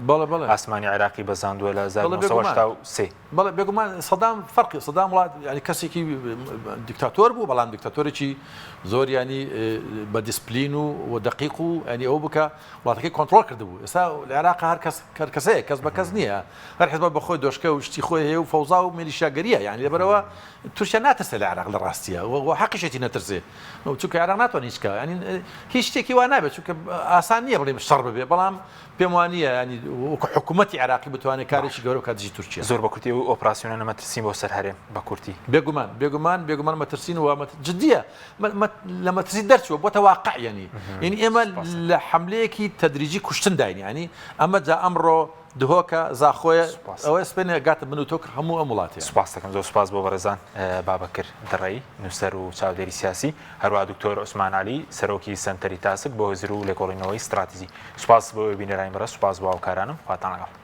ئاسمانی عێراقی بەزاندووە لە 1983. بەڵێ بێگومان سەدام فەرقی سەدام وڵات یانی کەسێکی دیکتاتۆر بوو بەڵام دیکتاتۆرێکی زۆر ینی بە دیسپلین و دەقیق و ینی ئەو بکە وڵاتەکەی کۆنترۆڵ کردبوو ئێستا لە عێراق هەر کەس هەر کەسەیە کەس بە کەس نییە هەر حزبە بە خۆی دۆشکە و شتی خۆی هەیە و فەوزا و میلیشیاگەریە یانی لەبەرەوە تورکیا ناترسێ لە عێراق لە ڕاستیە و حەقیشێتی نەترسێ چونکە عێراق ناتوانێت هیچ کا ینی هیچ شتێکی وا نابێت چونکە ئاسان نییە بڵێم شەڕ ببێ بەڵام پێم وانییە ینی وەکو حکوومەتی عێراقی بتوانێت کارێکی گەورە بکات دژی تورکیا. زۆر بە کورتی ئەو ئۆپراسیۆنانە مەترسین بۆ سەر هەرێم بە کورتی. بێگومان بێگومان بێگومان مەترسین و جدیە لە مەترسی دەرچووە بۆتە واقع یعنی یعنی ئێمە لە حملەیەکی تەدریجی کوشتنداین یعنی ئەمە جا ئەمڕۆ. دهۆکە، زاخۆیە، ئەوەیە سبەینێ ئەگاتە من و تۆ کە هەموو ئەم وڵاتەیە. سوپاست دەکەم، زۆر سوپاس بۆ بەڕێزان بابەکر دڕەیی، نووسەر و چاودێری سیاسی، هەروەها دکتۆر عوسمان عەلی، سەرۆکی سەنتەری تاسک بۆ هزر و لێکۆڵینەوەی ستراتیجی. سوپاس بۆ ئێوەی بینەرانی بەڕێز، سوپاس بۆ هاوکارانم، خواتان لەگەڵ.